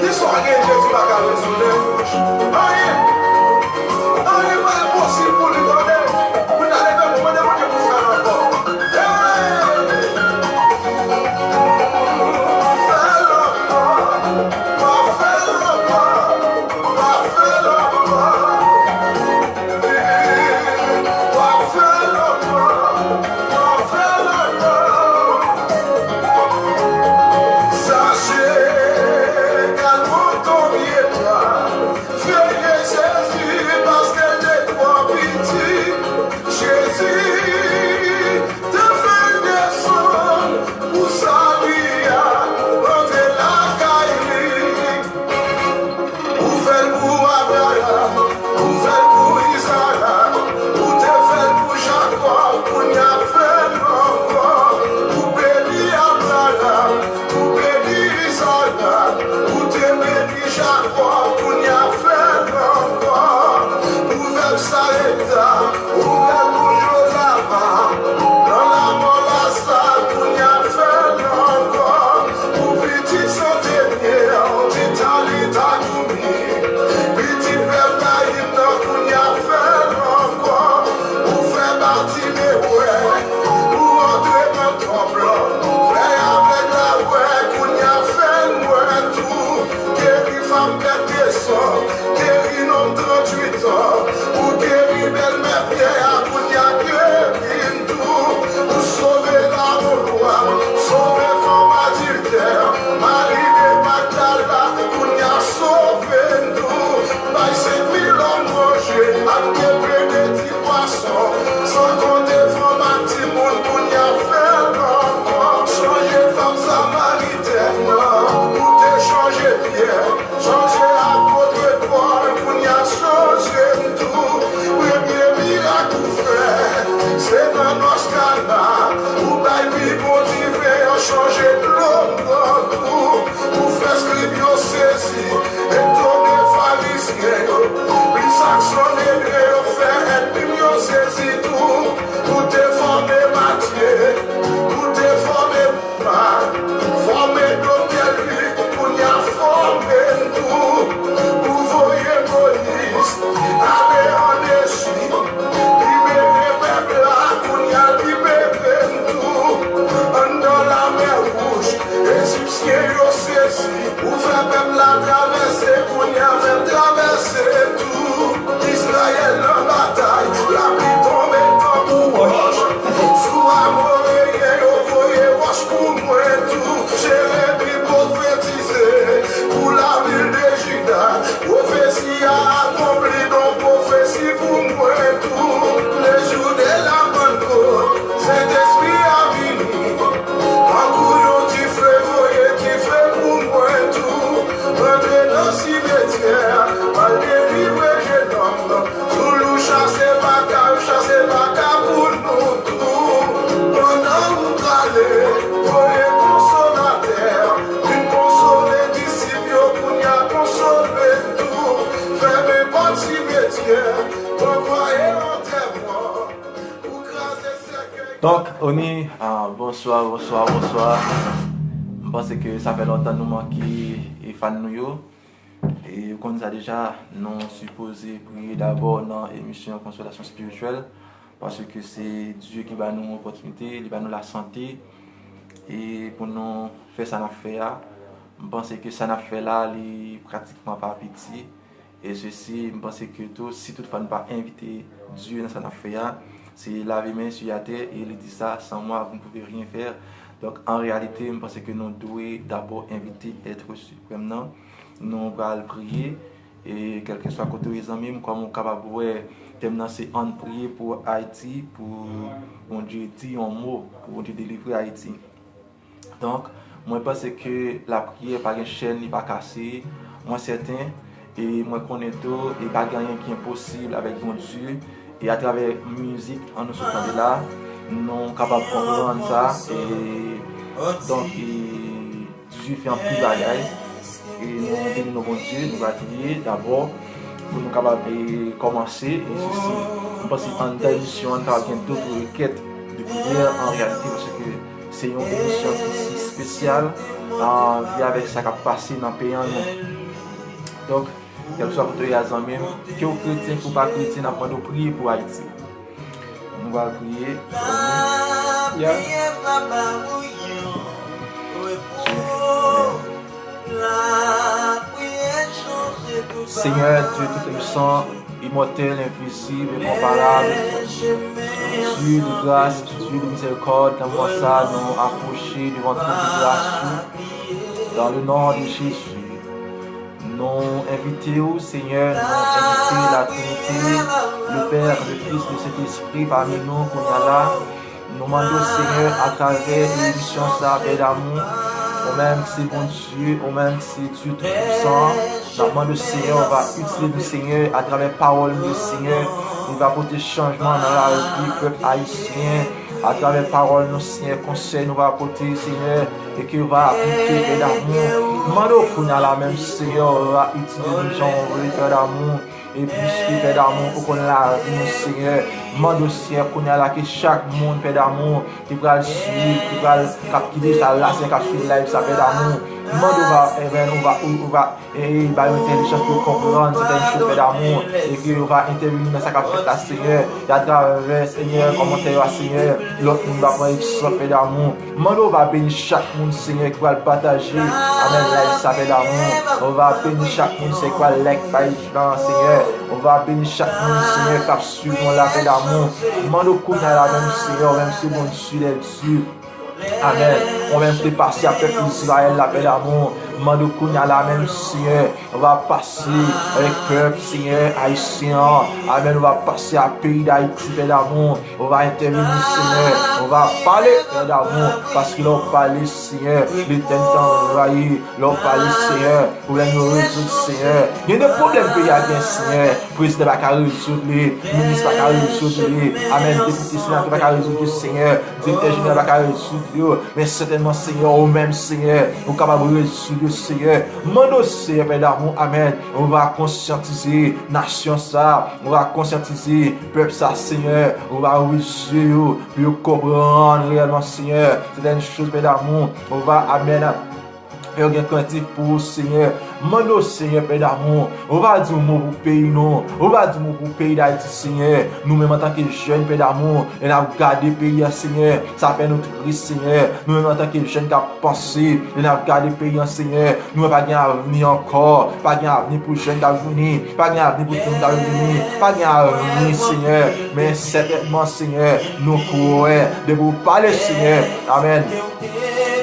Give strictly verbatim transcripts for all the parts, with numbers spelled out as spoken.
Sa gen Jezi pa ka rezoud. Anyen, anyen pa enposib pou li, tande. Pou n ta leve pou mande Bondye pou fè l ankò. Hey! Fè l ankò, pa fè l ankò, pa fè l ankò. Sache, kalme ton pye dwa. Veye Jezi, paske l te twò piti. Jezi te fè l desann pou sali a, rantre lakay li. Ou fè l pou Abraram, ou fè l pou Izarak, ou te fè l pou Jakòb, kounye a fè l ankò. Ou beni Abraram, ou beni Izarak, ou te beni Jakòb, kounye a fè l ankò. Ou fè l Sarepta, ou fè l pou Jozafa, nan lamò Laza, kounye a fè l ankò. Pou pitit santenye, ti Talita koumi. Pitit vèv Nayim nan, kounye a fè l ankò. Ou fè Batime wè, ou antre nan tanp lan. Fè avèg la wè, kounye a fè l wè tou. Geri fanm pèt de san, geri nonm tranntuit an. Ou geri bèlmè Pyè a, kounye a geri m tou. Ou sove lamon lwa, sove fanm adiltè, Mari de Magdala, kounye a sove n tou. Bay senk mil lòm manje ak de pen de ti pwason, san konte fanm ak timoun, kounye a fè l ankò. Chanje fanm samaritèn nan, ou te chanje Pyè. Chanje apot Pòl, kounye a chanje m tou. Premye mirak ou fè, se nan nòs Kana. Ou bay pi bon diven an, chanje dlo m nan tou. Ou fè skrib yo sezi, etone Farizyen yo. Plis ak Sanedren yo fè ènmi m yo sezi tou. Ou te fòme Matye, ou te fòme Fòme Doktè Lik, kounye a fòme n tou. Ou voye Moyiz ale ann Ejip, libere pèp la, kounye a libere n tou. Anndan Lamè Wouj, Ejipsyen yo sezi. Ou fè pèp la travèse, kounye a fè n travèse tou. Izrayèl nan batay, lapli tonbe tankou wòch. Sou Amoreyen yo voye wòch pou mwen tou. Jeremi pwofetize pou lavil de Jida. Pwofesi a akonpli, donk pwofesi pou mwen tou. Le jou de la Pannkot, Sentespri a vini. Tankou yon dife, voye dife pou mwen tou. Rantre nan simetyè, al delivre jenòm. Sou lou chase baka, chase baka pou nou tou. Pandan ou prale, voye konsolatè, vin konsole disip yo, kounye a konsole n tou. Fèmen pòt simetyè, ranvwaye antèman. Ou kraze sèkèy. Donk, Oni, ah, bonswa, bonswa, bonswa. M panse ke sa fè lontan nou manke e fan nou yo. E ou konn sa deja, nou sipoze priye dabò nan emisyon Konsolasyon Espirityèl, paske se Dye ki ba nou opòtinite, li ba nou lasante, e pou nou fè sa n ap fè a. M panse ke sa n ap fè la, li pratikman pa piti. E sesi, m panse ke tou, si toutfwa nou pa envite Dye nan sa n ap fè a, se lave men, eswiye atè, e li di sa, sans moi, vous ne pouvez rien faire. Donk, an reyalite, m panse ke nou dwe dabò envite Èt Siprèm nan. Nou pral priye, e kèlkeswa kote w ye, zanmi m, kòm ou kapab wè, tèm nan se Ann priye pou Ayiti, pou Bondye di yon mo, pou Bondye delivre Ayiti. Donk, mwen panse ke lapriyè pa gen chèn, li pa kase. Mwen sèten, e mwen konnen tou, e pa gen anyen ki enposib avèk Bondye. E atravè mizik an nou sot tande la, nou kapab konprann sa. E donk, e Dye fè anpil bagay. E nou beni non Bondye, nou va priye dabò pou nou kapab, e, kòmanse. E sesi, m panse anndan emisyon an, n kapab gen dòt rekèt de priyè an reyalite, paske se yon emisyon ki si espesyal, an vi avèk sa k ap pase nan peyi an nou. TikTok, kèlkeswa kote w ye a, zanmi m, ke w kretyen, ke w pa kretyen, n ap mande w priye pou Ayiti. Nou pral priye. Ya. Seigneur Dieu tout-puissant, immortel, invisible, incomparable, Dieu de grâce, Dieu de miséricorde, nan moman sa, nou apwoche devan twòn de gras ou, dans le nom de Jésus. Nou envite w, Senyè, nou envite Latrinite, le Père, le Fils, le Sentespri pami nou kounye a la. Nou mande w, Senyè, atravè emisyon sa, Pè damou, ou menm ki se Bondye, ou menm ki se Dye Toupisan, n ap mande w, Senyè, ou va itilize nou, Senyè, atravè pawòl nou, Senyè, li va pote chanjman nan lavi pèp ayisyen, atravè pawòl nou, Senyè, konsèy nou va pote, Senyè, e ke yo va aplike, Pè damou. Mande w kounye a la menm, Senyè, ou va itilize nou jan w vle, Pè damou. E piske, Pè damou, ou konn lavi nou, Senyè, mande w, Senyè, kounye a la ke chak moun, Pè damou, ki pral swiv, ki pral, k ap, ki deja la, Senyè, k ap swiv live sa, Pè damou, mande w va, e ben, ou va, ou, ou va, e, e, ba yo entèlijans pou yo konprann sètèn choz, Pè damou, e ke yo va entèveni nan sa k ap fèt la, Senyè, e atravè, Senyè, kòmantè yo a, Senyè, lòt moun va pran egzanp, Pè damou. Mande w va beni chak moun, Senyè, ki pral pataje, amèn, live sa, Pè damou. Ou va beni chak moun, Senyè, ki pral like page lan, Senyè. Ou va beni chak moun, Senyè, k ap swiv nou la, Pè damou. Mande w kounye a la menm, Senyè, ou menm se Bondye dè dye. Amèn. Ou menm ki te pase a pèp Izrayèl la, Pè damou. Mande w kounye a la menm, Senyè, ou va pase avèk pèp, Senyè, ayisyen an. Amèn. Ou va pase a peyi Dayiti, Pè damou. Ou va entèveni, Senyè. Ou va pale, Pè damou. Paske lè w pale, Senyè, letènite anvayi. Lè w pale, Senyè, pwoblèm yo rezoud, Senyè. Gen de pwoblèm peyi a gen, Senyè. Prezidan pa ka rezoud li. Minis pa ka rezoud li. Amèn. Depite, senatè pa ka rezoud li, Senyè. Direktè jeneral pa ka rezoud yo. Men sètènman, Senyè, ou menm, Senyè, ou kapab rezoud yo, Senyè. Mande w, Senyè, Pè damou, amèn. Ou va konsyantize nasyon sa. Ou va konsyantize pèp sa, Senyè. Ou va ouvri zye yo pou yo konprann reyèlman, Senyè, sètèn choz, Pè damou. Ou va, amèn, fè yo gen krentif pou ou, Senyè. Mande w, Senyè, Pè damou, ou va di yon mo pou peyi nou. Ou va di yon mo pou peyi Dayiti, Senyè. Nou menm antanke jèn, Pè damou, lè n ap gade peyi a, Senyè, sa fè nou tris, Senyè. Nou menm antanke jèn k ap panse, lè n ap gade peyi a, Senyè, nou wè pa gen avni ankò, pa gen avni pou jèn k ap vini, pa gen avni pou timoun k ap vini, pa gen avni, Senyè. Men sètènman, Senyè, nou kwè, depi w pale, Senyè, amèn,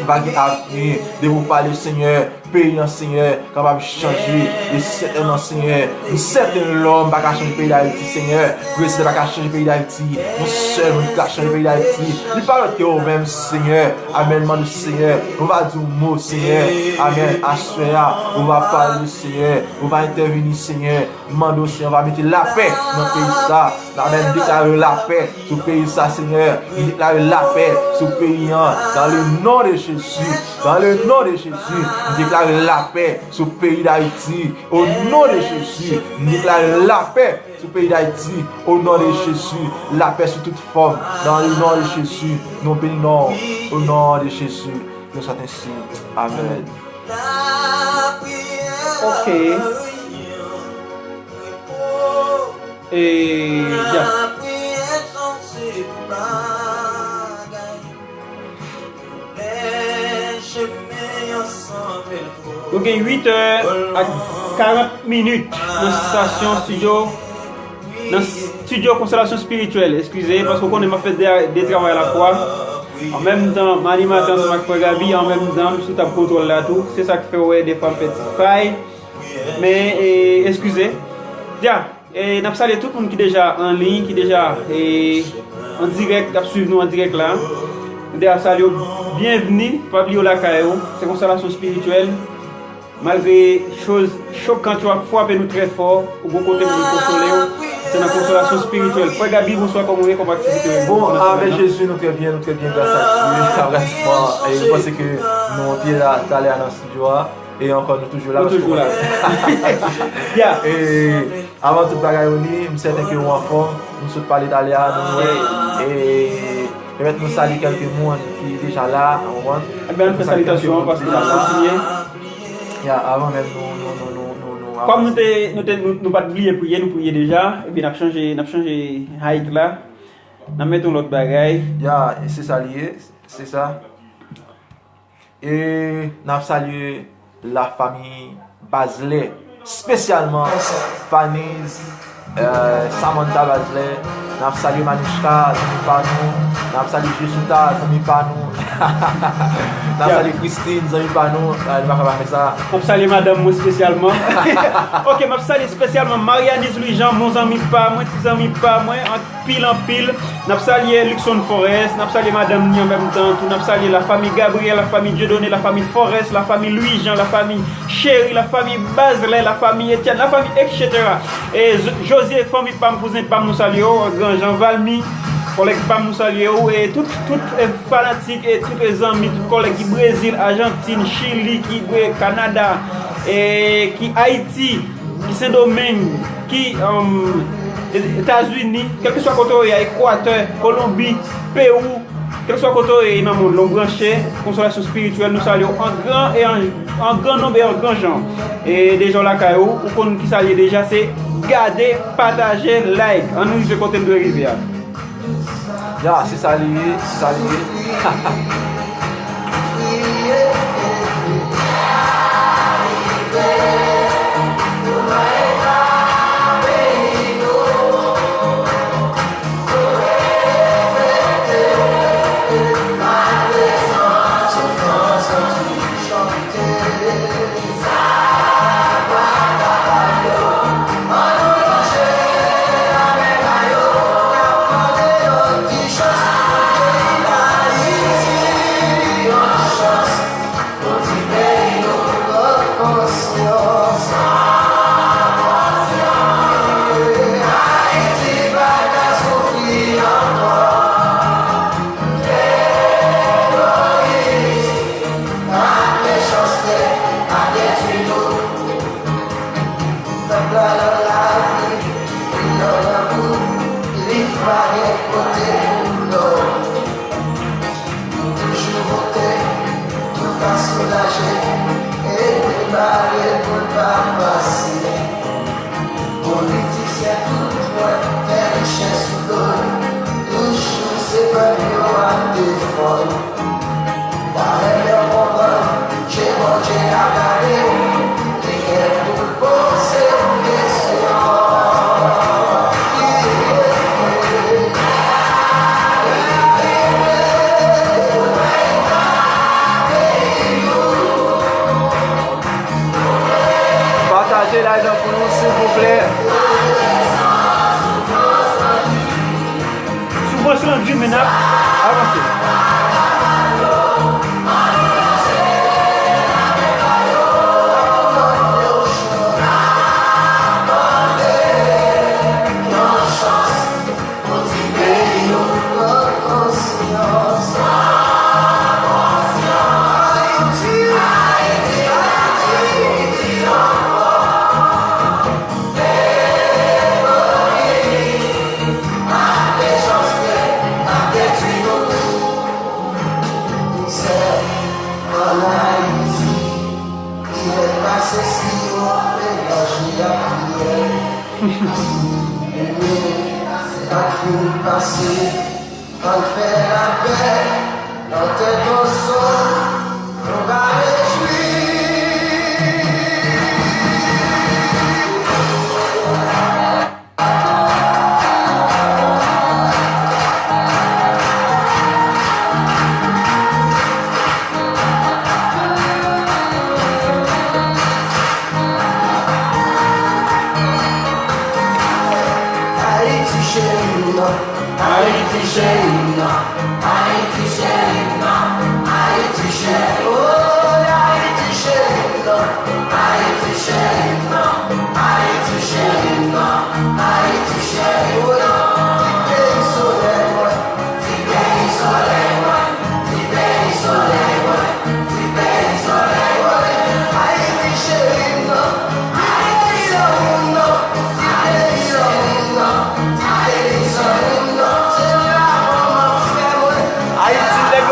va gen avni. Depi w pale, Senyè, peyi an, Senyè, kapab chanje. E sètènman, Senyè, yon sèten lòm pa ka chanje peyi Dayiti, Senyè. Prezidan pa ka chanje peyi Dayiti. Yon sèl moun ki ka chanje peyi Dayiti, li pa lòt ke ou menm, Senyè. Amèn. Mande, Senyè, ou va di yon mo, Senyè. Amèn. Aswè a, ou va pale, Senyè. Ou va entèvini, Senyè. Mande w, Senyè, ou va mete lapè nan peyi sa. Amèn. Deklare lapè sou peyi sa, Senyè. M deklare lapè sou peyi an. Dans le nom de Jésus. Dans le nom de Jésus. M deklare lapè sou peyi Dayiti. Au nom de Jésus. M deklare lapè sou peyi Dayiti. Au nom de Jésus. Lapè sou tout fòm. Dans le nom de Jésus. Nou beni non. Au nom de Jésus. Nous sommes ainsi. Amèn. Ok. E, ya. Nou gen uit è ak karant minit nan stasyon estidyo, nan estidyo Konsolasyon Espirityèl. Eskize, paske w konnen m ap fè de, de travay alafwa. An menm tan, m animatè ansanm ak frè Gaby, an menm tan, m sou tab kontwòl la tou. Se sa k fè w wè defwa m fè ti fay. Men, e, eskize. Ya. E n ap salye tout moun ki deja an liy, ki deja, e, an dirèk, k ap swiv nou an dirèk la. Nou deja salye w, byenvni, pa bliye w lakay ou. Se Konsolasyon Espirityèl. Malgre choz chokan yo ap frape nou trè fò, ou gon kote pou nou konsole w. Se nan Konsolasyon Espirityèl. Frè Gaby, bonswa, kòman w ye, kòman aktivite yo ye? Bon, avèk Jezi, nou trè byen, nou trè byen, gras a Dye. Sa pratikman, e, nou panse ke nou te la, talè a nan estidyo a. E ankò, nou toujou la. Nou toujou la. Ya. E avan tout bagay, Oni, m sèten ke ou anfòm. Nou sot pale talè a, nou wè. E pèmèt nou salye kèlke moun ki deja la, ou konprann? Ebyen, ann fè salitasyon an, paske n ap kontinye. Ya, avan menm nou, nou, nou, nou, nou, nou Kòm nou avanse. Te, nou te, nou, nou pa t bliye priye, nou priye deja, epi n ap chanje, n ap chanje height la, n ap mete yon lòt bagay. Ya, se sa li ye, se sa. E n ap salye la fami Bazlè, espesyalman Faniz, eh, Samantha Bazlè, n ap salye Manouchka, zanmi pa nou, n ap salye Jesuta, zanmi pa nou, n ap Ya. Salye Christine, zanmi pa nou, eh, nou pa ka pa fè sa. M ap salye madanm mwen espesyalman. Ok, m ap salye espesyalman Marianis Louis Jean, mon zanmi pa mwen, ti zanmi pa mwen, anpil, anpil. N ap salye Luckson Forest, n ap salye madanm ni an menm tan tou, n ap salye la fami Gabriel, la fami Dieudonné, la fami Forest, la fami Louis Jean, la fami Chéri, la fami Bazlè, la fami Etienne, la fami et cetera. E Z-, José, fanmi pa m, kouzen pa m, nou salye w, gran Jan Valmy, kòlèg pa m, nou salye w, e tout, tout, e fanatik, e tout, e zanmi, tout kòlèg ki Brezil, Ajantin, Chili, ki Bre-, Kanada, e ki Ayiti, ki Sendomeng, ki, um, Etazini, kèlkeswa kote w ye, Ekwatè, Kolonbi, Pewou, kèlkeswa kote w ye nan mond lan, w branche, konsolasyon espirityèl, nou salye w an gran e an, an gran nonb e an gran jan. E deja w lakay ou, ou konn ki sa l ye deja, se gade, pataje, like. Ann rive kote n dwe rive a. Ya, se sa li ye, se sa li ye. Pèp la nan lari, li nan lakou, li pa gen kote pou dòmi. Nou toujou vote, nou ka soulaje, e li bare pou l pa pase. Politisyen tout pwen fè richès sou do yo, toujou se pèp yo ap defann. Pa renmen konprann, je Bondye ap gade w, li gen pou l poze w kesyon. Pataje live lan pou nou, silvouplè. Souvans lan di men ap avanse. Mizè ann Ayiti, li mèt pase si yo ap melaje ak fiyèl. Si limyè pa t fin pase, ann fè lapè nan tèt ansanm, nou ka rejwi. Ayiti cheri m nan, Ayiti cheri m nan, Ayiti cheri m nan, Ayiti cheri, oh, Ayiti cheri m nan, Ayiti cheri m nan, Ayiti cheri m nan, Ayiti cheri, oh, ti peyi solèy mwen, ti peyi solèy mwen, ti peyi solèy mwen, ti peyi solèy mwen, Ayiti cheri m nan, Ayiti lanmou m nan, ti peyi lanmou m nan, ti peyi lanmou m nan, se la manman fè mwen. Ayiti, nèg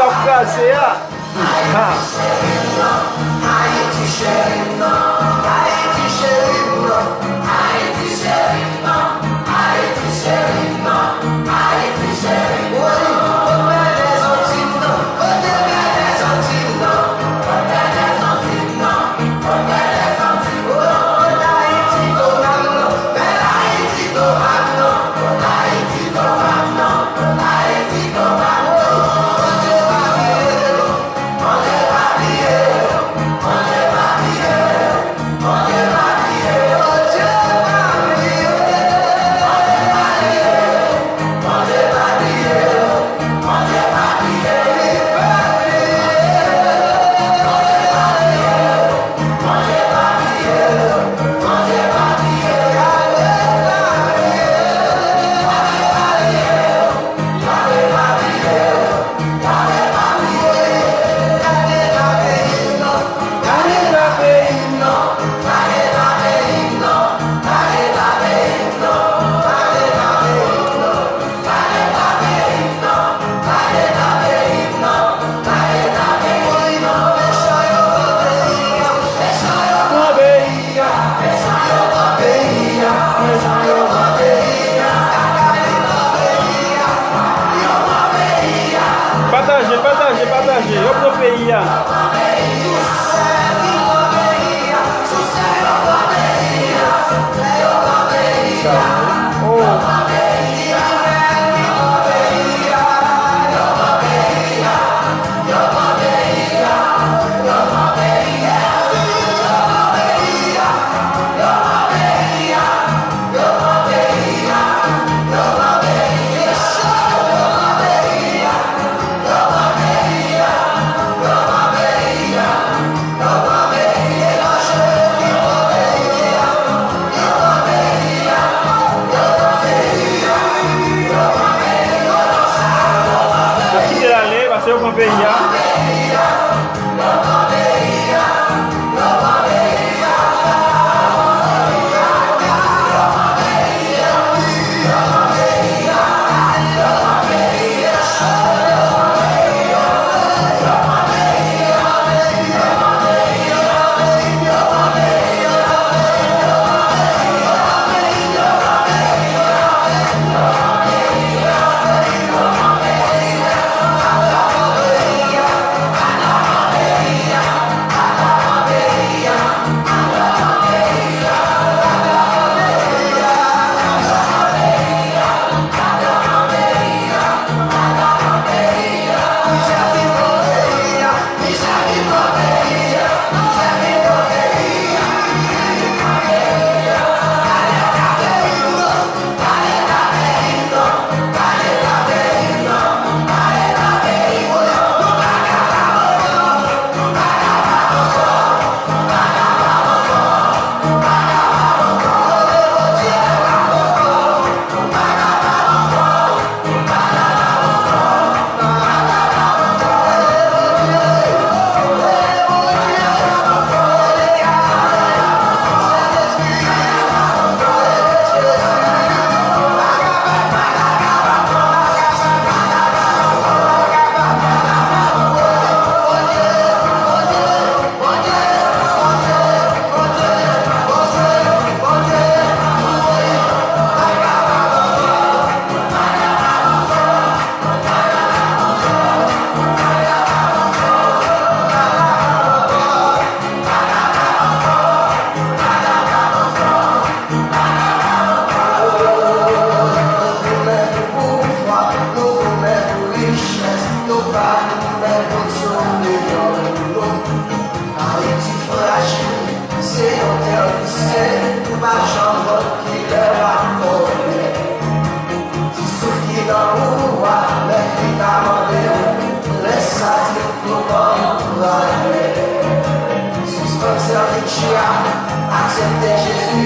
Aksepte Jezi,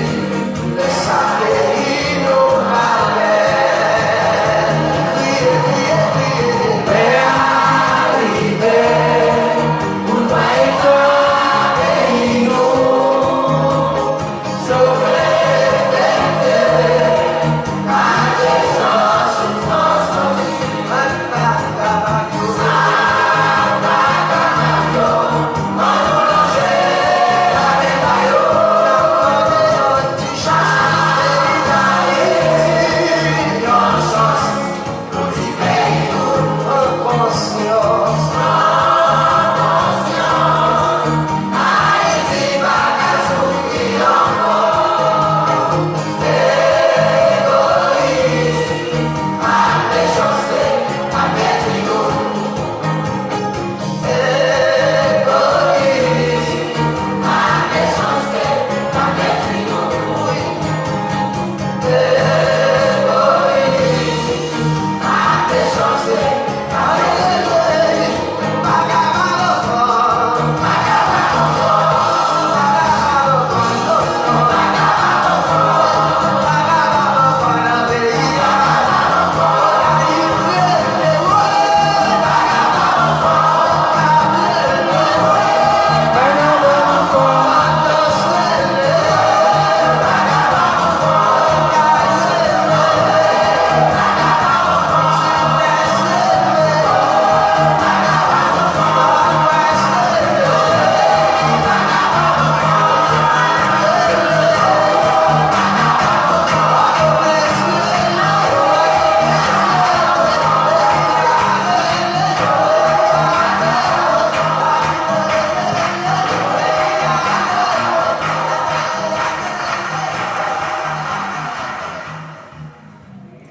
lè sa peyi nou pa bèl. Priye, priye, priye, lè a rive, pou n pa etan peyi nou. Sove, fè, fè, pa de jan soufrans,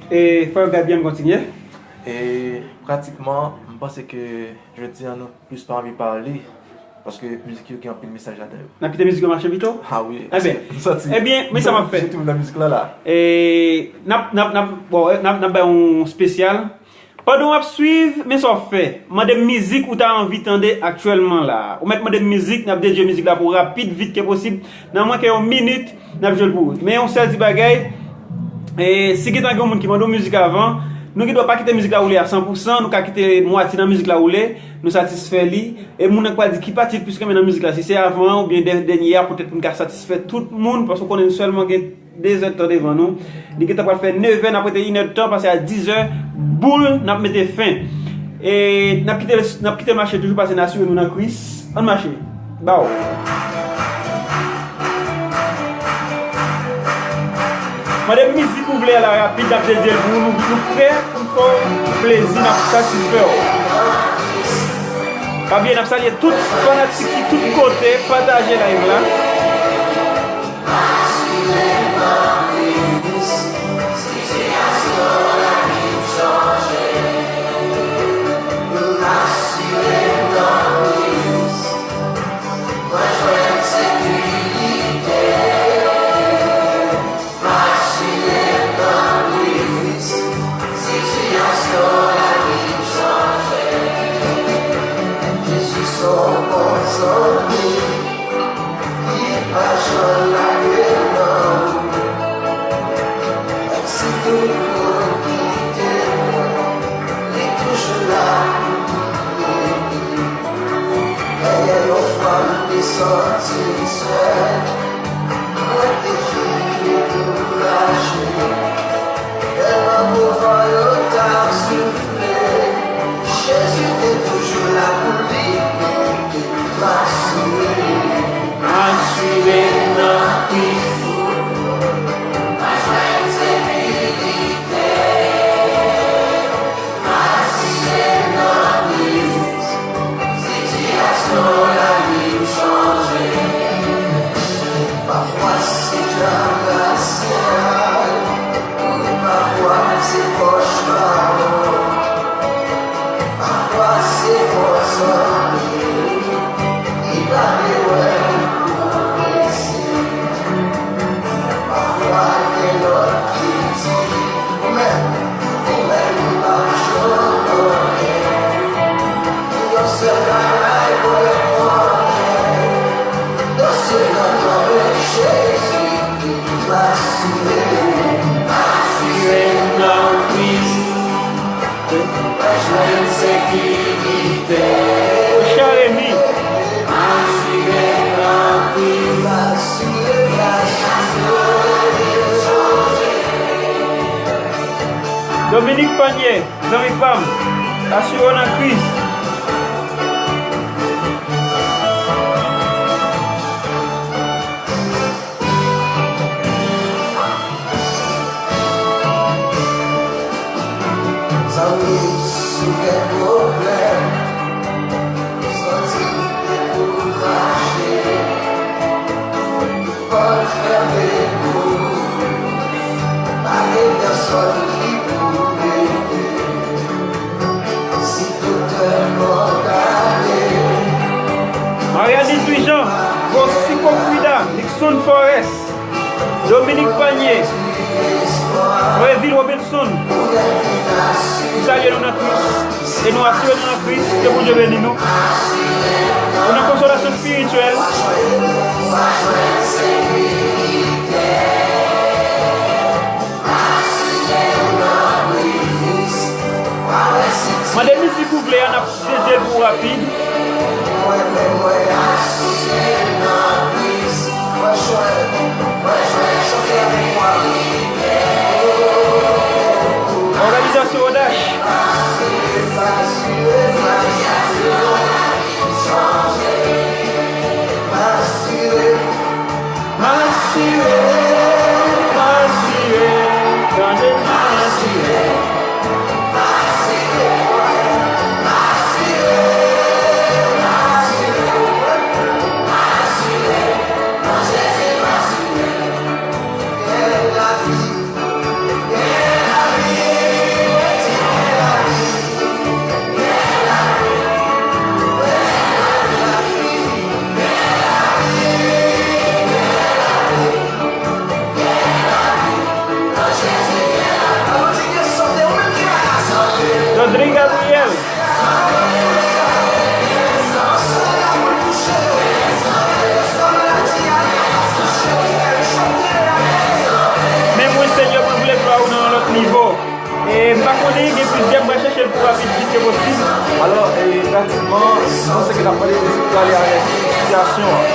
E fò yo gad byen, m kontinye. E pratikman, m panse ke jodi a nou plis pa anvi pale, paske mizik yo gen anpil mesaj ladan yo. N ap kite mizik yo mache pito? Ah wi, paske m santi, ebyen, men sa m ap fè. Sitou nan mizik la la. E n ap, n ap, n ap, bon, n ap, n ap bay yon espesyal. Pandan w ap swiv, men sa w ap fè. Mande m mizik ou ta anvi tande aktyèlman la. Ou mèt mande m mizik, n ap dedye mizik la pou w rapid, vit ke posib. Nan mwen ke yon minit, n ap jwe l pou ou. Men yon sèl ti bagay, e, si gentan gen yon moun ki mande w mizik avan, nou gen dwa pa kite mizik la woule a san pou san, nou ka kite mwatye nan mizik la woule, nou satisfè li. E moun nan k pral di ki pati l plis renmen nan mizik la, si se avan an oubyen dè-, dènye a, poutèt pou n ka satisfè tout moun, paske w konnen nou sèlman gen de zèdtan devan nou. Li gentan pral fè nevè, n ap rete inèdtan, pase a dizè, boul, n ap mete fen. E n ap kite l, n ap kite l mache toujou, pase n asire nou nan Kris. Ann mache. Baw. Mande mizik ou vle a la rapid, n ap dedye l pou ou, nou, nou prè pou n fè w plezi, n ap satisfè w. Pa bliye, n ap salye tout fanatik ki tout kote, pataje live la. Dominique Panier, zanmi pa m, asire w nan Kris. Zanmi, si w gen pwoblèm, santi w dekouraje, pòt fèmen pou ou, pa gen pèsonn ki pou ede. Si doktè kondane. Marianis Louis Jean, Rosico Frida, Nixon Forest, Dominique Panier, Revil Robinson, nou salye nou nan Kris e nou asire nou nan Kris. Ke Bondye beni nou. Pou nan konsolasyon espirityèl. Mande mizik ou vle a, n ap dedye l pou w rapid. Òganizasyon Odash. M asire, m asire, m asire, nan Jezi m asire. Dodri Gabriel. Men mwen, Senyè, mwen vle glwa ou nan yon lòt nivo. E m pa konnen, gen plizyè, m pral chèche l pou rapid vit ke posib. Alò, e, pratikman, m panse ke n ap pale de sitiyasyon an.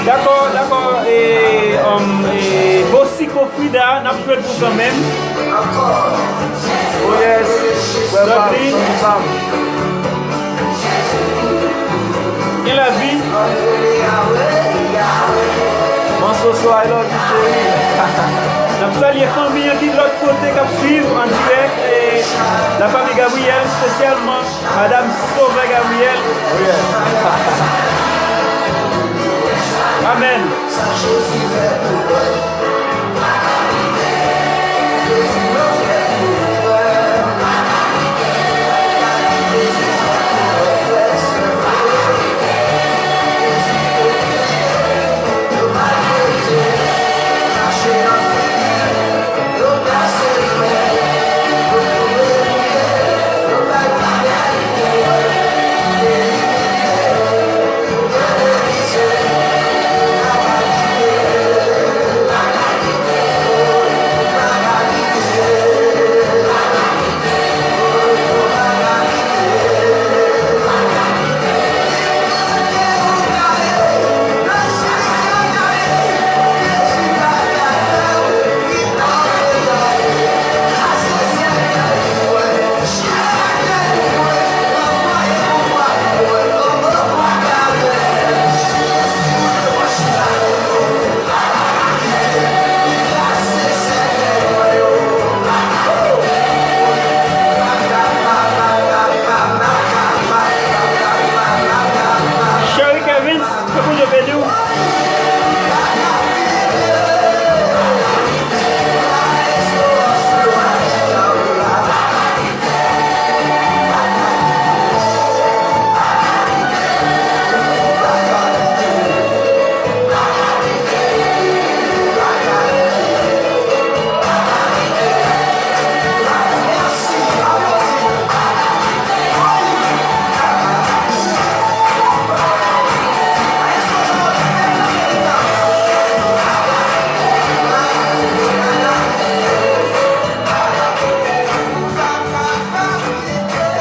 Dakò, dakò, e, um, e, Bosico Frida, n ap jwe l pou kanmenm. Oh yes, frè pa m, zanmi pa m. Gen lavi. Manso so, I love you, cheri. N ap salye fanmi an ki lòt kote k ap swiv an dirèk, e, la famille Gabriel, espesyalman Madam Sauveur Gabriel. Oh yes. Amèn.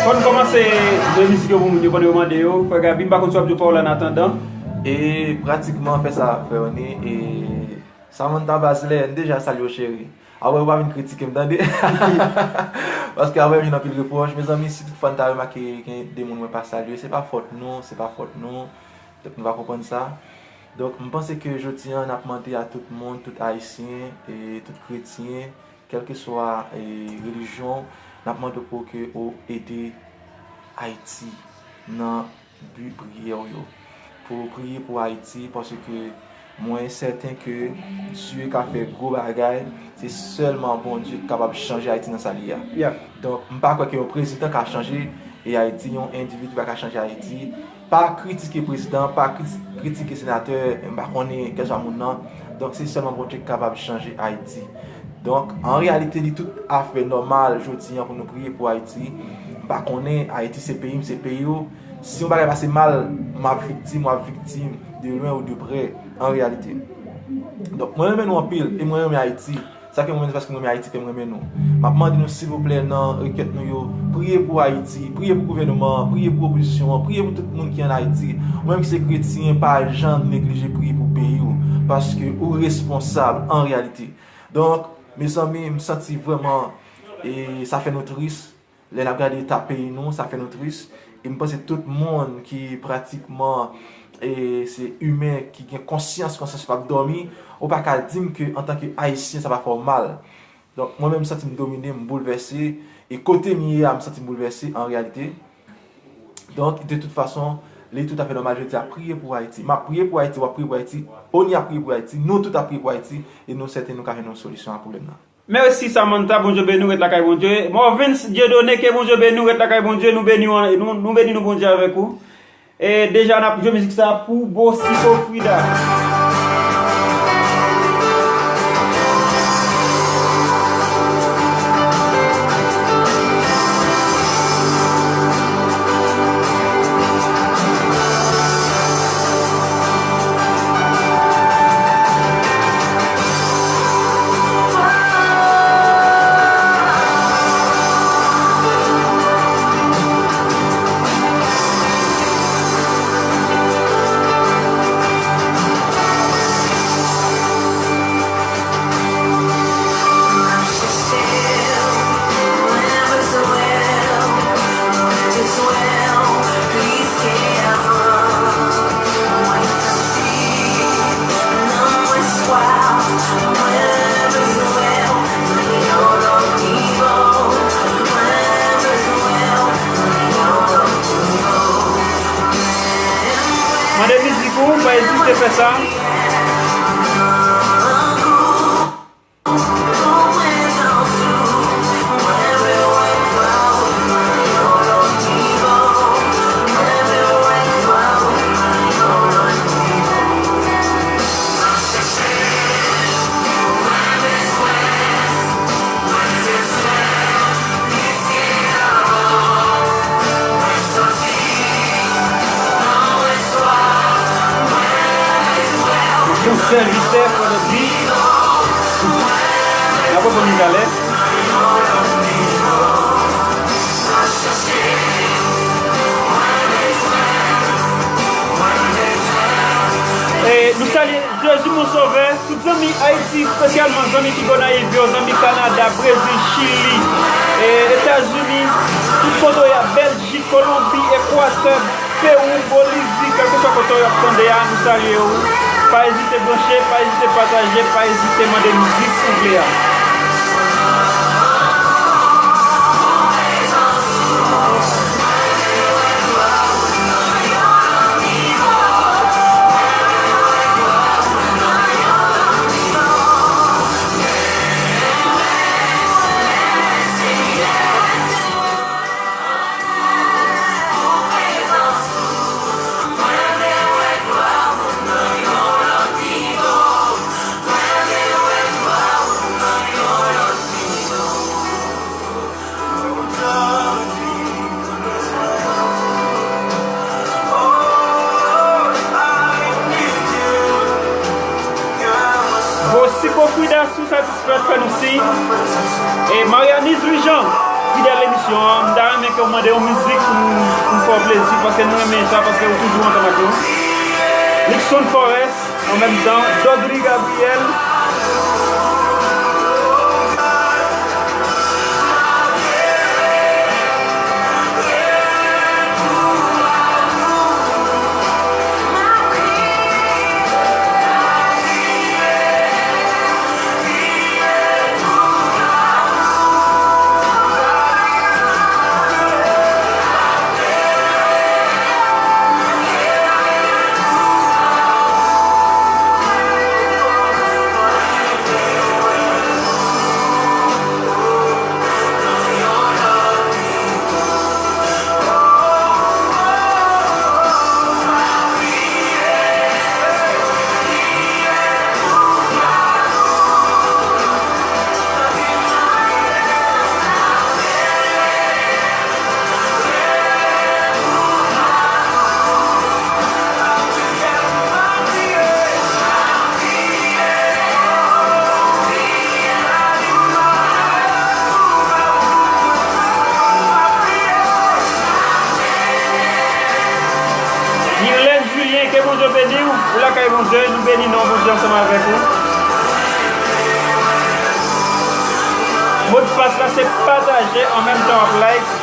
Fò n kòmanse jwe mizik yo pou moun yo pandan yo mande yo. Frè Gaby, m pa konn si w ap jwe pa w la an atandan. E pratikman fè sa, frè Oni, e Samantha Basley, n deja salye w, cheri. Apre, ou pa vin kritike m, tande. Paske apre, vin anpil repwòch. Mezanmi, si toutfwa n ta remake gen de moun mwen pa salye, se pa fòt nou, se pa fòt nou. Donk, nou va konprann sa. Donk, m panse ke jodi a, n ap mande a tout moun, tout Ayisyen, e tout kretyen, kèlkeswa, e relijyon, n ap mande w pou ke ou ede Ayiti nan bi priyè w yo. Pou priye pou Ayiti, paske mwen sèten ke Dye ka fè gwo bagay, se sèlman Bondye ki kapab chanje Ayiti nan sa l ye a. Yeah. Donk, m pa kwè ke yon prezidan ka chanje e Ayiti, yon endividi pa ka chanje Ayiti. Pa kritike prezidan, pa kri- kritike senatè, m pa konnen kèlswa moun nan. Donk, se sèlman Bondye ki kapab chanje Ayiti. Donk, an reyalite, li tout afè nòmal jodi an pou nou priye pou Ayiti. M pa konnen, Ayiti se peyi m, se peyi w. Si yon bagay pase mal, m ap viktim, w ap viktim, de lwen ou de prè, an reyalite. Donk, mwen renmen nou anpil, e mwen renmen Ayiti. Sa fè mwen renmen, se paske mwen renmen Ayiti, ke mwen renmen nou. M ap mande nou, silvouplè, nan rekèt nou yo, priye pou Ayiti, priye pou gouvènman an, priye pou opozisyon an, priye pou tout moun ki ann Ayiti. Ou menm ki se kretyen, pa janm neglije priye pou peyi w, paske ou responsab, an reyalite. Donk, mezanmi, m santi vrèman, e sa fè nou tris lè n ap gade eta peyi nou, sa fè nou tris. E m panse tout moun ki pratikman, e se imen, ki gen konsyans, konsyans yo p ap dòmi, ou pa ka di m ke antanke Ayisyen, sa pa fè w mal. Donk, mwen menm, m santi m domine, m boulvèse. E kote m ye a, m santi m boulvèse, an reyalite. Donk, de tout fason, li toutafè nòmal jodi a priye pou Ayiti. M ap priye pou Ayiti, w ap priye pou Ayiti, Oni ap priye pou Ayiti, nou tout ap priye pou Ayiti, e nou sèten nou ka jwenn yon solisyon a pwoblèm nan. Mèsi Samantha, Bondye beni w, ret lakay Bondye. Morvens Dieudonné, ke Bondye beni w, ret lakay Bondye, nou beni w, nou, nou beni nou Bondye avèk ou. E deja n ap jwe mizik sa pou Bosiko Frida. Mande mizik ou, pa ezite fè sa. Yon sèvitè fò de bi. N ap reponn li talè. E nou salye Jezi mon sovè, tout zanmi Ayiti, espesyalman zanmi ki Gonayiv yo, zanmi Kanada, Brezil, Chili, e Etazini, tout kote w ye a, Bèljik, Kolonbi, Ekwatè, Pewou, Bolivi, kèlkeswa kote w ap tande a, nou salye w. Pa ezite branche, pa ezite pataje, pa ezite mande mizik ou vle a. Bosiko Frida, si w satisfè, fè nou siy. E Marianise Louis Jean. Fidèl emisyon an, m ta renmen ke w mande yon mizik pou m, pou m fè w plezi, paske nou renmen sa, paske ou toujou ansanm ak nou. Luckson Forest, an menm tan, Dodly Gabriel. Nilène Julien, ke Bondye beni w. Ou lakay Bondye, nou beni non Bondye ansanm avèk ou. Modpas la se pataje an menm tan w ap like.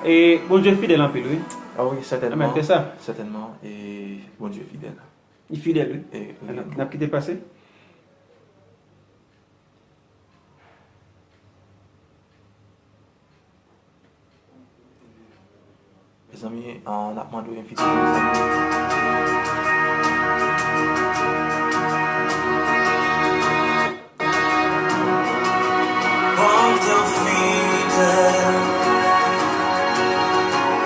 E Bondye fidèl anpil, wi. Ah wi, sètènman. Amèn, se sa. Sètènman, e Bondye fidèl. Li fidèl, wi. E, wi. N ap, n ap kite l pase. Mezanmi, ah, n ap mande w envite nou, mezanmi. Bondye fidèl,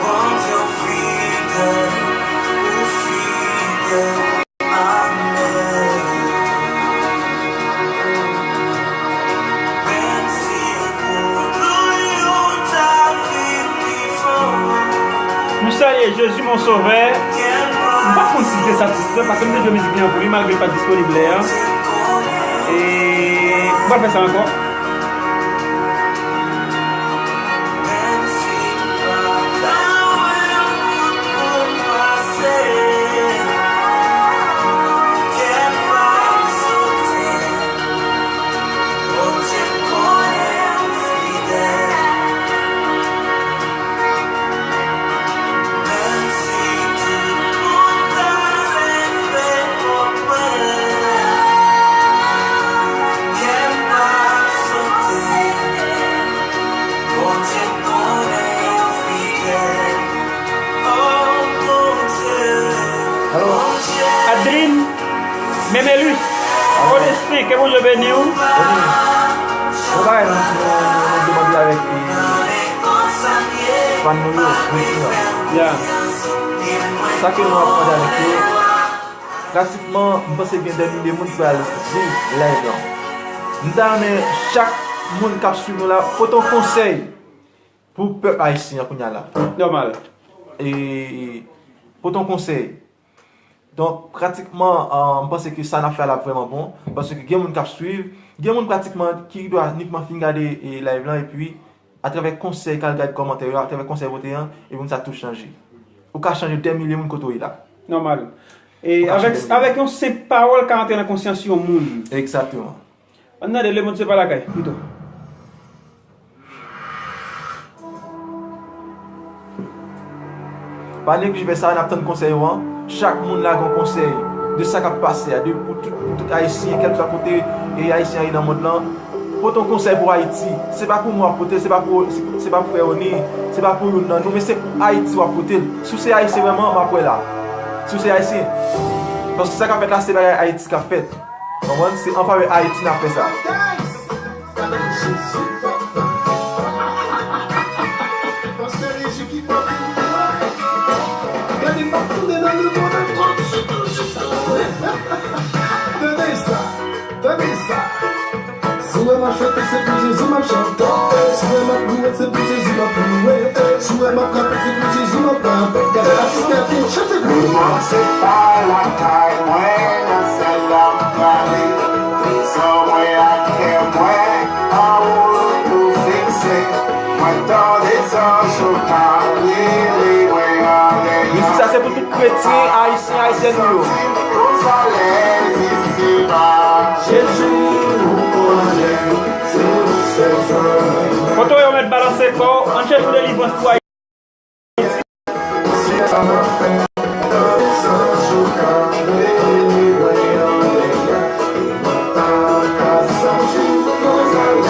Bondye fidèl, ou fidèl. Nou salye Jezi, mon sovè. M pa konn si se sa tit la, paske m te jwe mizik li an pou li, malgre l pa t disponib lè a. E m pral fè sa ankò. Alo, Adeline Memelus, Fodespri, ke Bondye beni w. Bon bagay, nou, nou, nou, nou demande avèk, eh, fan nou yo, nou di yo. Ya. Sa ke nou ap mande avèk yo, pratikman, m panse gen dè milye moun ki pral viv live lan. M ta renmen chak moun k ap swiv nou la, pote yon konsèy pou pèp ayisyen an kounye a la. Nòmal. E pote yon konsèy. Donk, pratikman, ah, m panse ke sa n ap fè a la vrèman bon, paske gen moun k ap swiv, gen moun pratikman ki dwe inikman fin gade, e, live lan, epi atravè konsèy k al gade kòmantè yo, atravè konsèy vote an, epi moun sa tou chanje. Ou ka chanje dè milye moun kote w ye la. Nòmal. E avèk, avèk yon senp pawòl ka antre nan konsyans yon moun. Egzakteman. Ann tande, lemonn se pa lakay, pito. Pa neglije fè sa, n ap tann konsèy ou an. Chak moun la gen yon konsèy de sa k ap pase a, de pou tout, pou tout Ayisyen, kèlkeswa kote e Ayisyen an ye nan mond lan. Pote yon konsèy pou Ayiti. Se pa pou mwen w ap pote l, se pa pou, se, se pa pou Frè Oni, se pa pou youn nan nou, men se pou Ayiti w ap pote l. Si w se Ayisyen vrèman, m ap wè la. Si w se Ayisyen. Paske sa k ap fèt la, se bagay Ayiti k ap fèt. Konprann? Se an favè Ayiti n ap fè sa. Pastè Regi ki pote nou lwen. Gade, m ap tounen nan lemonn ankò. Tande sa, tande sa. Si w wè m ap chante, se pou Jezi m ap chante. Si w wè m ap louwe, se pou Jezi m ap louwe. Si w wè m ap rape, se pou Jezi m ap rape. Gade, gade, chante pou li. Mwen se pa lakay mwen, nan sèl la m prale. Trezò mwen ak kè mwen, an ou nou fikse. Mwen tande zanj yo ka rele mwen anlè. Mizik sa se pou tout kretyen, ayisyen, ayisyèn nou yo. Jezi, ou konnen, se ou sèl zanj. Kote w ye, w mèt balanse kò w, ann chèche yon delivrans pou Ayiti.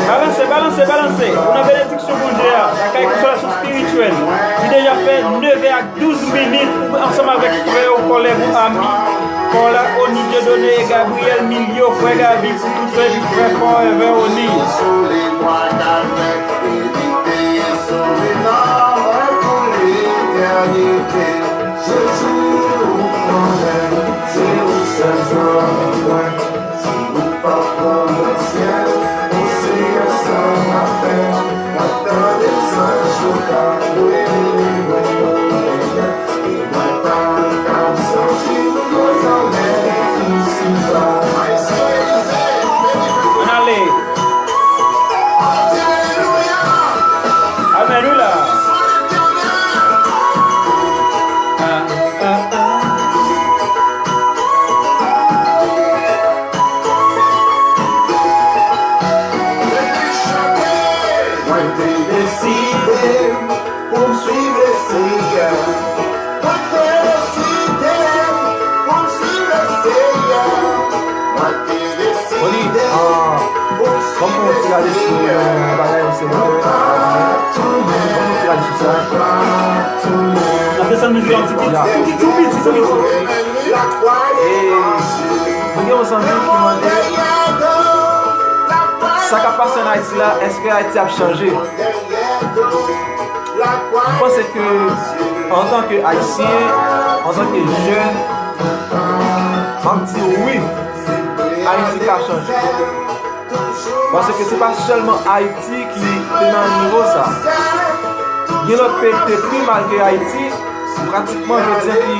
Balanse, balanse, balanse. Ou nan benediksyon Bondye a, lakay konsolasyon espirityèl. Li deja fè nevè ak douz minit, ou ansanm avèk frè ou, kòlèg ou, ami, Paul Oni, Dieudonné e Gabriel Milio, frè Gaby, pou tout frè, frè Forever Oni. Jezi, ou konnen, se ou sèl zanj mwen. Si ou pa pran mwen syèl, o Seyè, sa m ap fè? Mwen tande zanj yo ka rele mwen anlè, e mwen pa ka santi m twò anlè isi la. Ann ale. Amèn, wi la. Ah, ah, ah. Mwen te deside pou m swiv Lesenyè. Mwen te deside pou m swiv Lesenyè. Mwen te Oli, ah, ban m fè yon ti gade sou, eh, bagay yo, silvouplè. Ban m fè yon ti gade sou sa. N ap desann mizik la yon ti piti, tou piti, tou piti, tou piti. E mwen gen yon zanmi ki mande, sa k ap pase ann Ayiti la, èske Ayiti ap chanje? M panse ke, antanke Ayisyen, antanke jèn, m ap di wi, Ayiti ka chanje. Paske se pa sèlman Ayiti ki te nan nivo sa. Gen lòt peyi ki te pi mal ke Ayiti, pratikman, jodi a, ki,